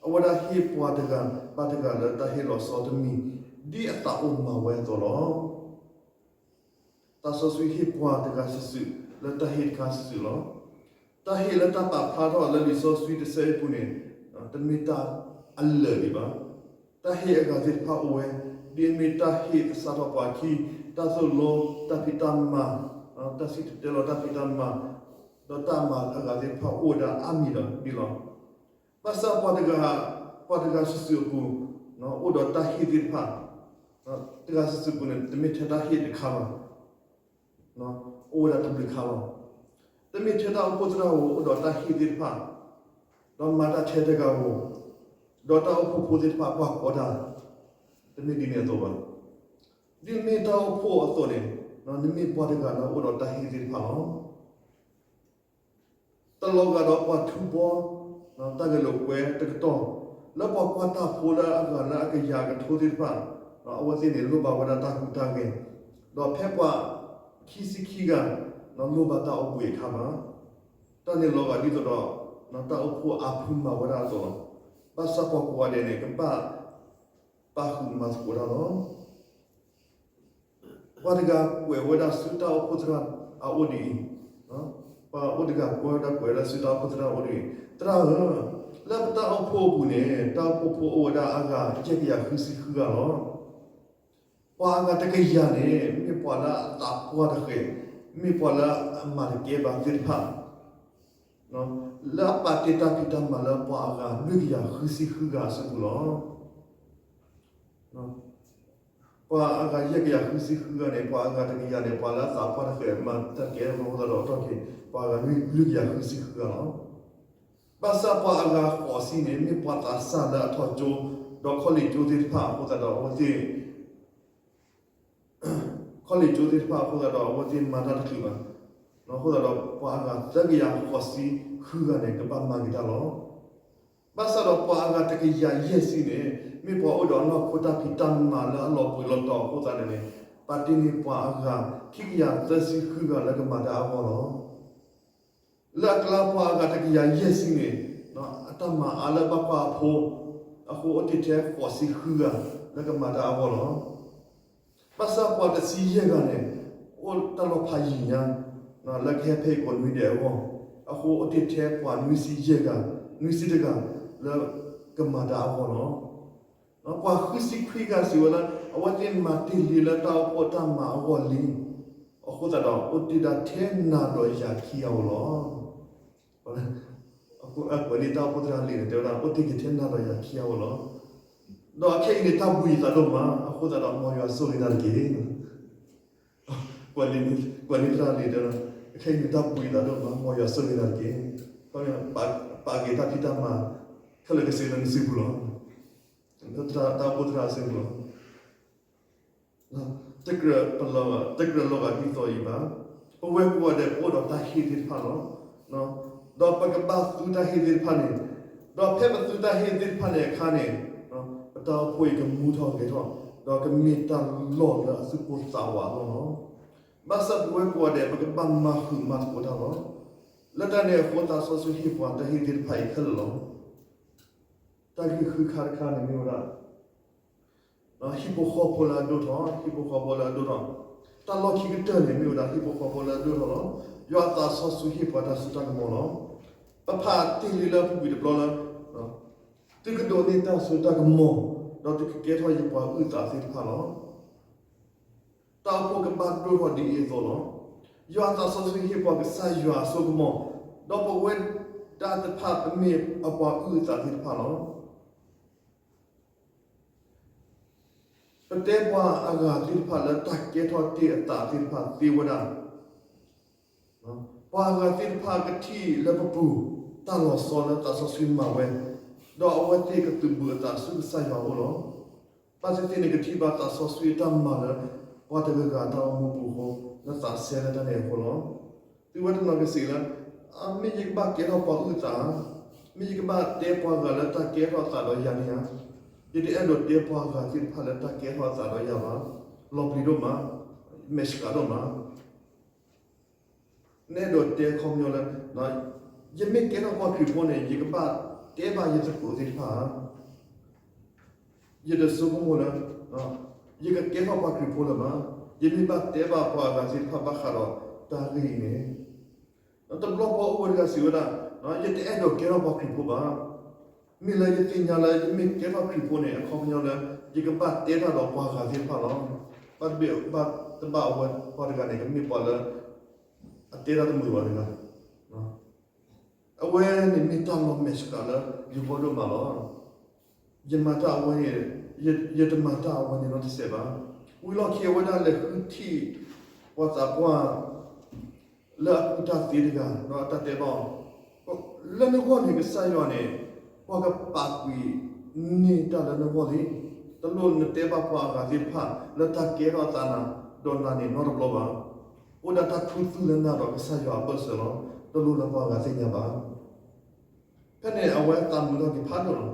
အဝဲဒၣ်ဟ့ၣ်ပှၤတဂၤဘၣ်တဂၤလၢတၢ်ဟ့ၣ်လီၤဆီတမံၤ ဒ်အသးအိၣ်မၤဝဲအသိးလီၤ. သးစီဆှံဟ့ၣ်ပှၤတဂၤစုာ်စုာ်လၢတၢ်ဟ့ၣ်တခါစုာ်စုာ်လီၤ. တၢ်ဟ့ၣ်လၢတၢ်ပာ်ဖျါထီၣ်လၢလံာ်စီဆှံတဆၢအံၤပူၤန့ၣ် တမ့ၢ်တၢ်အလၢာ်ဒံးဘၣ်. တၢ်ဟ့ၣ်အဂၤသ့ၣ်တဖၣ်အိၣ်ဝဲ, ဒ်အမ့ၢ်တၢ်ဟ့ၣ်ကစးထီၣ်ပှၤခံ, တၢ်သိၣ်လိ, တၢ်ဖံးတၢ်မၤ, တၢ်စံၣ်တဲၤတဲလီၤတၢ်ဖံးတၢ်မၤ, ဒီးတၢ်မၤအဂၤသ့ၣ်တဖၣ်အိၣ်ဝဲဒၣ်အါမံၤဒီးဒ်လီၤ. ဘၣ်ဆၣ်ပှၤတဂၤ, ပှၤတဂၤစုာ်စုာ်အပူၤ အိၣ်ဒီးတၢ်ဟ့ၣ်သ့ၣ်တဖၣ်, တဂၤစုာ်စုာ်အပူၤန့ၣ် တမ့ၢ်ထဲတၢ်ဟ့ၣ်တခါဘၣ်, အိၣ်ဝဲဒၣ်တဘျုးခါလီၤ. တမ့ၢ်ထဲတၢ်အိၣ်ဖှိၣ်သရၣ်ဧိၤအိၣ်ဒီးတၢ်ဟ့ၣ်သ့ၣ်တဖၣ်, ဒီးမၤတၢ်ထဲတဂၤဧိၤ, ဒီးတၢ်အိၣ်ဖှိၣ်ဖိသ့ၣ်တဖၣ်ကွၢ်ကီတၢ်, တမ့ၢ်ဒ်န့ၣ်အသိးဘၣ်. ဒ်မ့ၢ်တၢ်အိၣ်ဖှိၣ်အသိးန့ၣ် နမ့ၢ်ပှၤတဂၤလၢအိၣ်ဒီးတၢ်ဟ့ၣ်သ့ၣ်တဖၣ်လီၤ. တလီၤဂာ်ဒီးပှၤထူဘီ တၢ်ဂဲၤလိာ်ကွဲတကတီၢ်, လၢပှၤကွၢ်တၢ်ဖိလၢအဂၤလၢအကယၤကထိသ့ၣ်တဖၣ်, အဝဲသ့ၣ်န့ၣ် လိၣ်ဘၣ်ဝဲဒၣ်တၢ်ဟူးတၢ်ဂဲၤ, ဒီးဖဲပှၤခံဆံခံဂၤ လိၣ်ဘၣ်တၢ်အိၣ်ဘှံးအခါဘၣ်. တၢ်န့ၣ်လီၤဂာ်ဒ်သိးဒီး တၢ်အိၣ်ဖှိၣ်အါဖုမၤဝဲဒၣ်အသိးလီၤ. ဘၣ်ဆၣ်ပှၤကိးဂၤဒဲးန့ၣ် ကဘၣ်ပာ်ဃုာ်မၤသကိးတၢ်လီၤ. ပှၤတဂၤကွဲးဝဲဒၣ်ဆူတၢ်အိၣ်ဖှိၣ်သရၣ်အအိၣ်ဒ်အံၤ, ပှၤအိၣ်တဂၤကွဲးဝဲဒၣ်ကွဲးဝဲဒၣ်ဆူတၢ်အိၣ်ဖှိၣ်သရၣ်အအိၣ်ဒ်အံၤ, သရၣ်ဧၢ, လၢပတၢ်အိၣ်ဖှိၣ်အပူၤန့ၣ် တၢ်အိၣ်ဖှိၣ်ဖိအိၣ်ဝဲဒၣ်အဂၤယဲၢ်ကယၤဃုဆံဃုဂၤလီၤ. ပှၤအဂၤတကယၤန့ၣ် မ့ၢ်ပှၤလၢအသးပှၢ်တဃဲၤ, မ့ၢ်ပှၤလၢအမၤတကဲဘၣ်သ့ၣ်တဖၣ် လၢအပာ်တ့ၢ်တၢ်ဖံးတၢ်မၤလၢပှၤအဂၤလွံၢ်ကယၤဃုဆံဃုဂၤအစုပူၤလီၤ. ပှၤအဂၤယဲၢ်ကယၤဃုဆံဃုဂၤန့ၣ် ပှၤအဂၤတကယၤန့ၣ် ပှၤလၢအသးပှၢ်တဃဲၤ မၤတၢ်တကဲအဃိသတးဒီးအထီၣ်က့ၤ ပှၤအဂၤလွံၢ်ကယၤဃုဆံဃုဂၤလီၤ. ဘၣ်ဆၣ်ပှၤအဂၤဃိးဆံန့ၣ် မ့ၢ်ပှၤသးစၢ်လၢအထီၣ်ကၠိ ဒီးခီလ့ၣ်ကၠိသ့ၣ်တဖၣ်အဃိသတးဒီးအဝဲသ့ၣ် ခီလ့ၣ်ကၠိသ့ၣ်တဖၣ်အဃိသတးဒီး အဝဲသ့ၣ်မၤတၢ်တချုးဘၣ်. အဃိသတးဒီး ပှၤအဂၤသၢကယၤဃိးဆံဃုဂၤန့ၣ် ကဘၣ်မၤက့ၤတၢ်လီၤ. ဘၣ်ဆၣ်ဒီးပှၤအဂၤတကယၤယဲၢ်ဆံန့ၣ် မ့ၢ်ပှၤအိၣ်ဒီးအနီၢ်ခိတၢ်ဖံးတၢ်မၤလၢအလီၤပှံၤလီၤတီၤအဃိသတးန့ၣ်န့ၣ် ပာ်တ့ၢ်န့ၢ်ပှၤအဂၤခံကယၤသၢဆံဃုဂၤလၢကမၤတၢ်အဂီၢ်လီၤ. လၢအကျါပှၤအဂၤတကယၤယဲၢ်ဆံန့ၣ် အတၢ်မၤအါလၢဘၣ်ကွၢ်အဖိ အဃိအိၣ်တ့ၢ်ထဲဃိးဆံဃုဂၤလၢကမၤတၢ်အဂီၢ်လီၤ. ဘၣ်ဆၣ်ပှၤတဆံယဲၢ်ဂၤန့ၣ် အိၣ်တၢ်လီၤဖးယံာ်ညါ လၢကဟဲဖဲအံၤကိးနွံဒဲးအဂီၢ်, အဃိအိၣ်တ့ၢ်ထဲပှၤနွံဆံယဲၢ်ဂၤ, နွံဆံတဂၤ လၢကမၤတၢ်အဂီၢ်လီၤ. ပှၤဃုဆံခွံဂၤစံးဝဲလၢ အဝဲသ့ၣ်မၤတ့ၢ်လံလၢတၢ်အိၣ်ဖှိၣ်တၢ်မၤအဂီၢ်လံ, အဃိသတးဒီး အိၣ်တ့ၢ်ဒၣ်ထဲနၤဒီးယၤခံဂၤဧိၤလီၤ. အကွဲးန့ၣ်တၢ်အိၣ်ဖှိၣ်သရၣ်လံာ်န့ၣ် တဲဝဲဒၣ် အိၣ်တ့ၢ်က့ၤထဲနၤဒီးယၤခံဂၤဧိၤလီၤ. ဒီးအခဲအံၤန့ၣ် တၢ်ဘှံးယသးဒိၣ်မး, အဃိသတးဒီး မ်ယွၤဆိၣ်ဂ့ၤနၤတက့ၢ်. ကွဲးန့ၣ်သရၣ်လံာ်တဲဝဲဒၣ် အခဲအံၤန့ၣ် တၢ်ဘှံးယသးဒိၣ်မး, မ်ယွၤဆိၣ်ဂ့ၤနၤတက့ၢ်. ပာ်က့ၤတၢ်ဖံးတၢ်မၤ ခဲလၢာ်ခဲဆ့လၢနစုပူၤလီၤ. တၢ်အိၣ်ဖှိၣ်သရၣ်အစုပူၤလီၤ. တကြၢးလီၤဂာ်ဒ်သိးအံၤဘၣ်. ပဝဲကိးဂၤဒဲး ပအိၣ်ဒီးတၢ်ဟ့ၣ်သ့ၣ်တဖၣ်လီၤ. ဒီးပကဘၣ်သူတၢ်ဟ့ၣ်သ့ၣ်တဖၣ်န့ၣ်, ဒီးဖဲပသူတၢ်ဟ့ၣ်သ့ၣ်တဖၣ်န့ၣ်အခါန့ၣ်, ပတၢ်အိၣ်ဖှိၣ်အံၤကမူထီၣ်ဂဲၤထီၣ်, ဒီးကမ့ၢ်တၢ်လီၢ်လၢအသူၣ်ပိၢ်သးဝးအလီၢ်လီၤ. ဘၣ်ဆၣ်ပဝဲကိးဂၤဒဲး ပကဘၣ်မၤဃုာ်မၤသကိးတၢ်လီၤ. လၢတၢ်န့ၣ်အဃိ သးစီဆှံဟ့ၣ်ပှၤတၢ်ဟ့ၣ်သ့ၣ်တဖၣ်အံၤခဲလၢာ်လီၤ. တၢ်ဂ့ၢ်ဃုခါတခါန့ၣ်မ့ၢ်ဝဲဒၣ် ဟံၣ်ဖိဃီဖိလၢအဒိၣ်ထီၣ်, ဟံၣ်ဖိဃီဖိလၢအဒိၣ်ထီၣ်, တၢ်လီၢ်ခံကတၢၢ်န့ၣ် မ့ၢ်ဝဲဒၣ်ဟံၣ်ဖိဃီဖိလၢအဒိၣ်ထီၣ်လီၤ. ယွၤအသးစီဆှံဟ့ၣ်ပှၤတၢ်စိတၢ်ကမီၤလီၤ. ပဖးတ့ၢ်လံလၢအပူၤကွံာ်တဘျီလၢ သုကဒိးန့ၢ်တၢ်စိတၢ်ကမီၤ, ဒီးသုကကဲထီၣ်ယပှၤအုၣ်အသးသ့ၣ်တဖၣ်လီၤ. တၢ်အိၣ်ဖှိၣ်ကဘၣ်ဒိၣ်ထီၣ်ဒ်အံၤအသိးလီၤ. ယွၤအသးစီဆှံဟ့ၣ်ပှၤကစၢ်ယွၤအစိကမီၤ, ဒီးပဝဲဒၣ်တဖၣ် ပမ့ၢ်အပှၤအုၣ်အသးသ့ၣ်တဖၣ်လီၤ. ပတဲပှၤအဂၤသ့ၣ်တဖၣ်လၢတၢ်ကဲထီၣ်တ့ၢ်အသးသ့ၣ်တဖၣ်သ့ဝဲဒၣ်, ပှၤအဂၤသ့ၣ်တဖၣ်ကထံၣ်လၢပပူၤ တၢ်လီၤဆီလၢသးစီဆှံမၤဝဲ, ဒီးအဝဲသ့ၣ်ကသုးဘူးအသးဆူကစၢ်ယွၤအအိၣ်လီၤ. ဘၣ်သ့ၣ်သ့ၣ်န့ၣ် ကထံၣ်ဘၣ်သးစီဆှံအတၢ်မၤလၢ ပှၤတဂၤဂၤတၢ်အိၣ်မူပူၤအဃိ, လၢသးစဲလၢတၢ်န့ၣ်အဃိလီၤ. သုဝဲတနီၤကစံးလၢ မ့ၢ်ယကဘၣ်ကဲထီၣ်ပှၤအုၣ်အသး, မ့ၢ်ယကဘၣ်တဲပှၤဂၤလၢတၢ်ကဲထီၣ်အသးဒီးယၤန့ၣ်ဧါ. ယတအဲၣ်ဒိးတဲပှၤဂၤသ့ၣ်တဖၣ်လၢတၢ်ကဲထီၣ်အသးဒီးယၤဘၣ်. လီၤပျံၤဒိၣ်မး, မဲာ်ဆှးဒိၣ်မး. နအဲၣ်ဒိးတဲခီပညီလၢ ယမ့ၢ်ကဲထီၣ်ပှၤခရံာ်ဖိန့ၣ် ယကဘၣ်တဲဘၣ်ယသကိးသ့ၣ်တဖၣ်ဧါ. ယတဆိကမိၣ်လၢ ယကကဲထီၣ်ပှၤခရံာ်ဖိလၢၤဘၣ်. ယမ့ၢ်ဘၣ်တဲဘၣ်ပှၤအဂၤသ့ၣ်တဖၣ်ဘၣ်ဃးဒီးတၢ်ဂ့ၢ်အံၤန့ၣ်, တဘျီပှၤအိၣ်ဝဲတဂၤစံးဝဲဒၣ်, ယတအဲၣ်ဒိးကဲထီၣ်ပှၤခရံာ်ဖိဘၣ်. မ့ၢ်လၢယသ့ၣ်ညါလၢယမ့ၢ်ကဲထီၣ်ခရံာ်ဖိန့ၣ် အခီပညီလၢ ယကဘၣ်တဲတၢ်ဒီးပှၤဂၤသ့ၣ်တဖၣ်လီၤ. ဘၣ်တဘၣ်အဝဲပှၤတဂၤန့ၣ် ကမ့ၢ်ပှၤလၢ အတဲတၢ်တမုာ်ဘၣ်တဂၤ အဝဲန့ၣ်မ့ၢ်တၢ်လီၤမဲာ်ဆှးလၢယဂီၢ်ဒိၣ်မးလီၤ. ယမၤတၢ်အဝဲန့ၣ်, ယတမၤတၢ်အဝဲန့ၣ်နီတစဲးဘၣ်. ဝံၤလီၢ်ခံအဝဲဒၣ်လဲၤဃုထံၣ်ပှၤသးပှၢ် လၢအကူၣ်တၢ်သ့တဂၤ ဒီးအတၢ်တဲဘၣ်အီၤ, လၢနဂီၢ်န့ၣ် ကစၢ်ယွၤန့ၣ် ပှၤကပာ်ကွံာ်န့ၢ်တၢ်လၢနဂီၢ်လံ. တလိၣ်နတဲဘၣ်ပှၤအဂၤသ့ၣ်တဖၣ် လၢတၢ်ကဲထီၣ်အသးနၤ ဒီးနၤန့ၣ်နီတဘျီဘၣ်. အိၣ်ဒၣ်တၢ်ခူသူၣ်လၢနၤဒီးကစၢ်ယွၤအဘၢၣ်စၢၤလီၤ. တလိၣ်လၢပှၤဂၤသ့ၣ်ညါဘၣ်. ဖဲန့ၣ်အဝဲသးမုာ်ထီၣ်က့ၤဖးဒိၣ်လီၤ.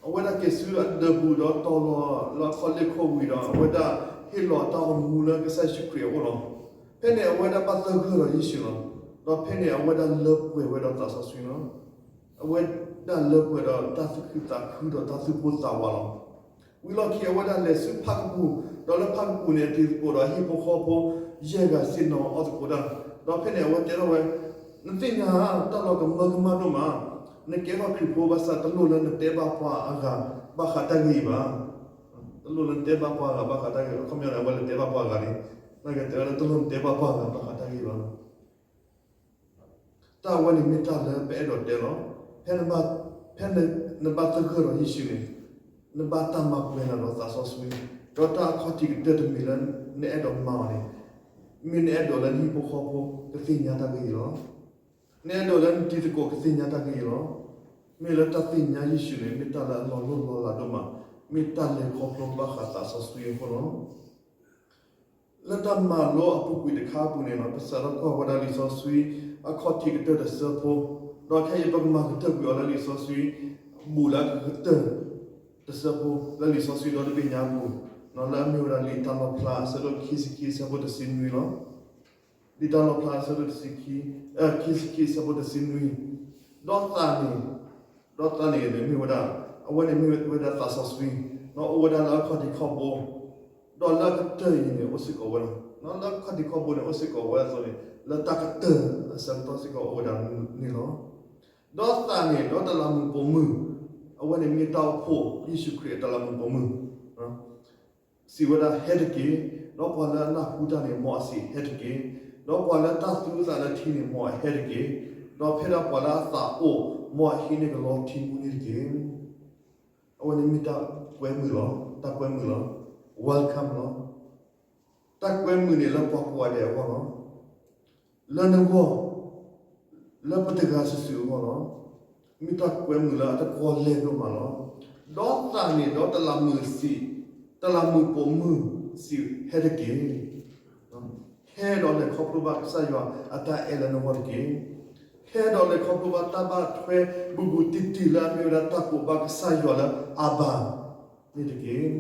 အဝဲဒၣ်က့ၤဆူအဒၢးပူၤဒီးတီၤလီၤလၢအခီၣ်လ့ၢ်ခိၣ်ဝံၤဒီး အဝဲဒၣ်ဟ့ၣ်လီၤအတၢ်အိၣ်မူလၢကစၢ်ယ့ၣ်ၡူးခရံာ်အအိၣ်လီၤ. ဖဲန့ၣ်အဝဲဒၣ်ဘၣ်သဂၢၢ်ဒီးယ့ၣ်ၡူးလီၤ. ဒီးဖဲန့ၣ်အဝဲဒၣ်လၢပှဲၤဝဲဒီးသးစီဆှံလီၤ. အဝဲဒၣ်လၢပှဲၤဒီးတၢ်သူၣ်ခုသးခုဒီးတၢ်သူၣ်ပိၢ်သးဝးလီၤ. ဝံၤလီၢ်ခံအဝဲဒၣ်လဲၤဆူဖၣ်ကပူၤ, ဒီးလၢဖၣ်ကပူၤန့ၣ် အတံၤသကိးဒီးဟံၣ်ဖိဃီဖိ ယဲၢ်ဂၤဆ့ၣ်နီၤအီၣ်သကိးတၢ်, ဒီးဖဲန့ၣ်အဝဲတဲထီၣ်ဝဲ, နသ့ၣ်ညါဧါ, တၢ်လီၤကမၢကမၣ်ဒိၣ်မး, နကဲထီၣ်ခရံာ်ဖိဘၣ်ဆၣ် တလိၣ်လၢနတဲဘၣ်ပှၤအဂၤဘၣ်ဃးတၢ်ဂ့ၢ်အံၤဘၣ်. တလိၣ်လၢနတဲဘၣ်ပှၤအဂၤဘၣ်ဃးတၢ်ဂ့ၢ်, အခီပညီန့ၣ် အဝဲလဲၤတဲဘၣ်ပှၤအဂၤန့ၣ်, နာ်က့တဲဝဲလၢတလိၣ်နတဲဘၣ်ပှၤအဂၤဘၣ်ဃးတၢ်ဂ့ၢ်ဘၣ်. တၢ်အဝဲန့ၣ်မ့ၢ်တၢ်လၢပအဲၣ်ဒိးတဲလီၤ. ဖဲ, ဖဲနဘၣ်သဂၢၢ်ဒီးယ့ၣ်ၡူးန့ၣ်, နဘၣ်တၢ်မၤပှဲၤနၤဒီးသးစီဆှံ, ဒီးတၢ်အခီၣ်ထံးကတၢၢ်တမံၤလၢနအဲၣ်ဒိးမၤအီၤန့ၣ်, မ့ၢ်နအဲၣ်ဒိးလၢနဟံၣ်ဖိဃီဖိကသ့ၣ်ညါတၢ်ဂ့ၢ်အံၤလီၤ. နအဲၣ်ဒိးလၢနတံၤသကိးကသ့ၣ်ညါတၢ်ဂ့ၢ်အံၤလီၤ. မ့ၢ်လၢတၢ်သ့ၣ်ညါယ့ၣ်ၡူးန့ၣ် မ့ၢ်တၢ်လၢအလီၤလိၢ်လီၤလးဒိၣ်မး, မ့ၢ်တၢ်လဲၤခီဖျိဘၣ်ဃးသးစီဆှံအဃိလီၤ. လၢတၢ်မၤလိအပူၤကွံာ်တခါအပူၤန့ၣ် ပစးထီၣ်ကွၢ်ဝဲဒၣ်လံာ်စီဆှံ အခီၣ်ထံးကတၢၢ်တဆၢဖိ, ဒီးခဲအံၤပကမၤကတၢၢ်ကွံာ်အီၤလၢလံာ်စီဆှံ ဘူးလၢအကကတၢၢ်တဆၢဖိ လၢလံာ်စီဆှံဒီတဘ့ၣ်ညါအပူၤ, လၢအမ့ၢ်ဝဲဒၣ်လံာ်တၢ်လီၣ်ဖျါအဆၢဒိၣ်ခံဆံခံအဆၢဖိတဆံနွံလီၤ. လံာ်တၢ်လီၣ်ဖျါအဆၢဒိၣ်တဆံခံ, ခံဆံခံအဆၢဖိတဆံနွံ, ဒီးသးန့ၣ်, ဒီးသးန့ၣ်မ့ၢ်ဝဲဒၣ်, အဝဲန့ၣ်မ့ၢ်ဝဲဒၣ်သးစီဆှံ, အိၣ်ဝဲဒၣ်လၢအခီၣ်ထံးခီၣ်ဘိ, ဒီးလၢအကတၢၢ်အံၤန့ၣ် အိၣ်စ့ၢ်ကီးဝဲလီၤ. လၢအခီၣ်ထံးခီၣ်ဘိန့ၣ် အိၣ်စ့ၢ်ကီးဝဲအသိးန့ၣ် လၢတၢ်ကတၢၢ်အဆၢကတီၢ်စ့ၢ်ကီးအိၣ်ဝဲဒၣ်န့ၣ်လီၤ. ဒီးသးန့ၣ် ဒီးတလးမူးပိာ်မုၣ်, အဝဲန့ၣ်မ့ၢ်တၢ်အိၣ်ဖှိၣ် ယ့ၣ်ၡူးခရံာ်အတလးမူးပိာ်မုၣ် စံးဝဲဒၣ်ဟဲတက့ၢ်, ဒီးပှၤလၢအနၢ်ဟူတၢ်န့ၣ် မ်အစံးဟဲတက့ၢ်, ဒီးပှၤလၢတၢ်သူအသးလၢထံန့ၣ် မ်အဟဲတက့ၢ်, ဒီးဖဲဒၣ်ပှၤလၢအသးအိၣ် မ်အဟံးန့ၢ်ကလီထံမူန့ၣ်တက့ၢ်. အဝဲန့ၣ်မ့ၢ်တၢ်ကွဲမုာ်လီၤ, တၢ်ကွဲမုာ်လီၤ, welcome လီၤ. တၢ်ကွဲမုာ်န့ၣ်လၢပှၤကိးဂၤဒဲးအဂီၢ်လီၤ. လၢနဂီၢ်, လၢပတဂၤစုာ်စုာ်အဂီၢ်လီၤ. မ့ၢ်တၢ်ကွဲမုာ်လၢအတကွီၢ်လဲၢ်ဒိၣ်မးလီၤ. ဒီးသးန့ၣ်ဒီးတလးမူးစံး, တလးမူးပိာ်မုၣ်စံးဟဲတက့ၢ်. ဟဲဒီးလဲၤခီဖျိဘၣ်ကစၢ်ယွၤအတၢ်အဲၣ်လၢနဂီၢ်တက့ၢ်. ဟဲဒီးလဲၤခီဖျိဘၣ်တၢ်ဘၣ်ထွဲဘူးဘူးတံၢ်တံၢ်လၢအမ့ၢ်ဝဲဒၣ်တၢ်ကိးဘၣ်ကစၢ်ယွၤလၢအဘၤန့ၣ်တက့ၢ်.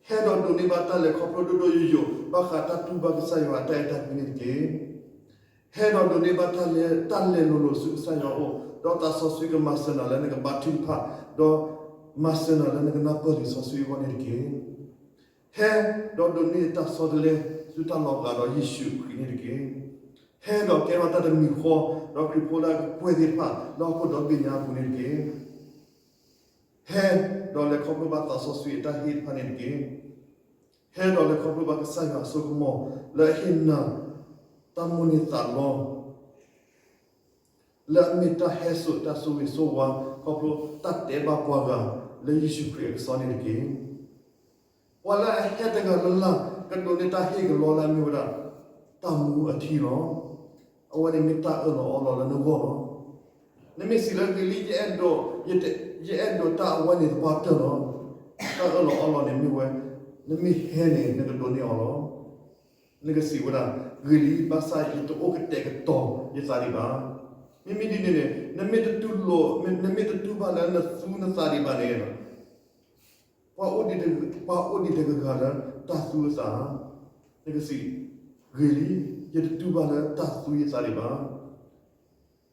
ဟဲဒီးဒိးန့ၢ်ဘၣ်တၢ်လဲၤခီဖျိဒိၣ်ဒိၣ်ယိာ်ယိာ် ဘၣ်ဃးတၢ်တူၢ်ဘၣ်ကစၢ်ယွၤအတၢ်အဲၣ်တၢ်ကွံန့ၣ်တက့ၢ်. ဟဲဒီးဒိးန့ၢ်ဘၣ်တၢ်လဲၤ, တၢ်လဲၤလိၤလိၤဆူကစၢ်ယွၤအအိၣ်, ဒီးသးစီဆှံကမၤစၢၤနၤလၢနကဘါထုကဖၣ်, ဒီးမၤစၢၤနၤလၢနကနၢ်ပၢၢ်လံာ်စီဆှံအဂီၢ်န့ၣ်တက့ၢ်. ဟဲဒီးဒိးန့ၢ်တၢ်ဆီတလဲဆူတၢ်လီၤဂာ်ဒီးယ့ၣ်ၡူးခရံာ်န့ၣ်တက့ၢ်. ဟဲဒီးကဲထီၣ်တၢ်တမံၤဃီ, ဒီးခရံာ်ဖိလၢအကကွဲၢ်သ့ၣ်တဖၣ် လၢဟီၣ်ခိၣ်ဒီဘ့ၣ်ညါအပူၤန့ၣ်တက့ၢ်. ဟဲဒီးလဲၤခီဖျိဘၣ်သးစီဆှံအတၢ်ဟ့ၣ်တဖၣ်န့ၣ်တက့ၢ်. ဟဲဒီးလဲၤခီဖျိဘၣ်ကစၢ်ယွၤအစိကမီၤ လၢအဟ့ၣ်နၤတၢ်မိၣ်န့ၢ်သးလီ လၢအမ့ၢ်တၢ်ဟဲစိာ်တၢ်ဆိၣ်ဂ့ၤဆိၣ်ဝါ ခီဖျိတၢ်တဲဘၣ်ပှၤဂၤ လၢယ့ၣ်ၡူးခရံာ်အကစီၣ်န့ၣ်တက့ၢ်. ပှၤလၢအဟဲတဂၤလၢ်လၢ် ကဒိးန့ၢ်တၢ်ဟ့ၣ်ကလီလၢအမ့ၢ်ဝဲဒၣ် တၢ်မူအထံလီၤ. အဝဲန့ၣ်မ့ၢ်တၢ်အၢၣ်လီၤအီလီၤလၢနဂီၢ်လီၤ. နမ့ၢ်စံးလၢဂ့ၤလံ ယအဲၣ်ဒိး, ယအဲၣ်ဒိးတၢ်အဝဲန့ၣ်သပှၢ်တၢၢ်လီၤ. တၢ်အၢၣ်လီၤအီလီၤန့ၣ်မ့ၢ်ဝဲ, နမ့ၢ်ဟဲန့ၣ် နကဒိးန့ၢ်အီၤလီၤ. နကစံးဝဲဒၣ်, ဂ့ၤလံ ဘၣ်ဆၣ်ယတအိၣ်ကတဲာ်ကတီၤယသးဒံးဘၣ်. မ့မ့ၢ်ဒ်န့ၣ်န့ၣ် နမ့ၢ်တတူၢ်လိာ်, နမ့ၢ်တတူၢ်ဘၣ်လၢနသူနသးဒံးဘၣ်န့ၣ်, ပှၤအိၣ်ဒံးတဂၤလၢတၢ်သူအသး, နကစံး, ဂ့ၤလံ, ယတတူၢ်ဘၣ်လၢတၢ်သူယသးဒံးဘၣ်.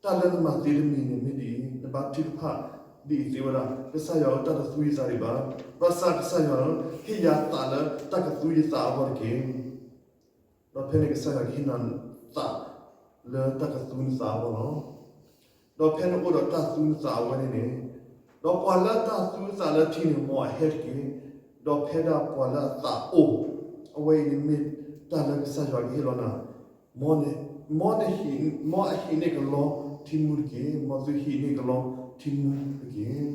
တၢ်လၢနမၤသ့တမံၤန့ၣ်မ့ၢ်ဒ်အံၤ, နဘါထုကဖၣ်ဒ်အံၤသ့ဝဲဒၣ်, ကစၢ်ယွၤဧၢ တၢ်တသူယသးဒံးဘၣ်. ဘၣ်ဆၣ်ကစၢ်ယွၤဧၢ, ဟ့ၣ်ယၤသးလၢတၢ်ကသူယသးအဂီၢ်တက့ၢ်. ဒီးဖဲန့ၣ်ကစၢ်ယွၤကဟ့ၣ်နၤသးလၢတၢ်ကသူနသးအဂီၢ်လီၤ. ဒီးဖဲနအိၣ်ဒီးတၢ်သူနသးအဝဲန့ၣ်န့ၣ်, ဒီးပှၤလၢတၢ်သူအသးလၢထံန့ၣ် မ်အဟဲတက့ၢ်. ဒီးဖဲဒၣ်ပှၤလၢအသးအိၣ်, အဝဲအံၤန့ၣ်မ့ၢ်တၢ်လၢကစၢ်ယွၤကဟ့ၣ်လီၤနၤ, မ်, မ်အဟံးန့ၢ်ကလီထံမူတက့ၢ်. မ်သုဟံးန့ၢ်ကလီထံမူတက့ၢ်.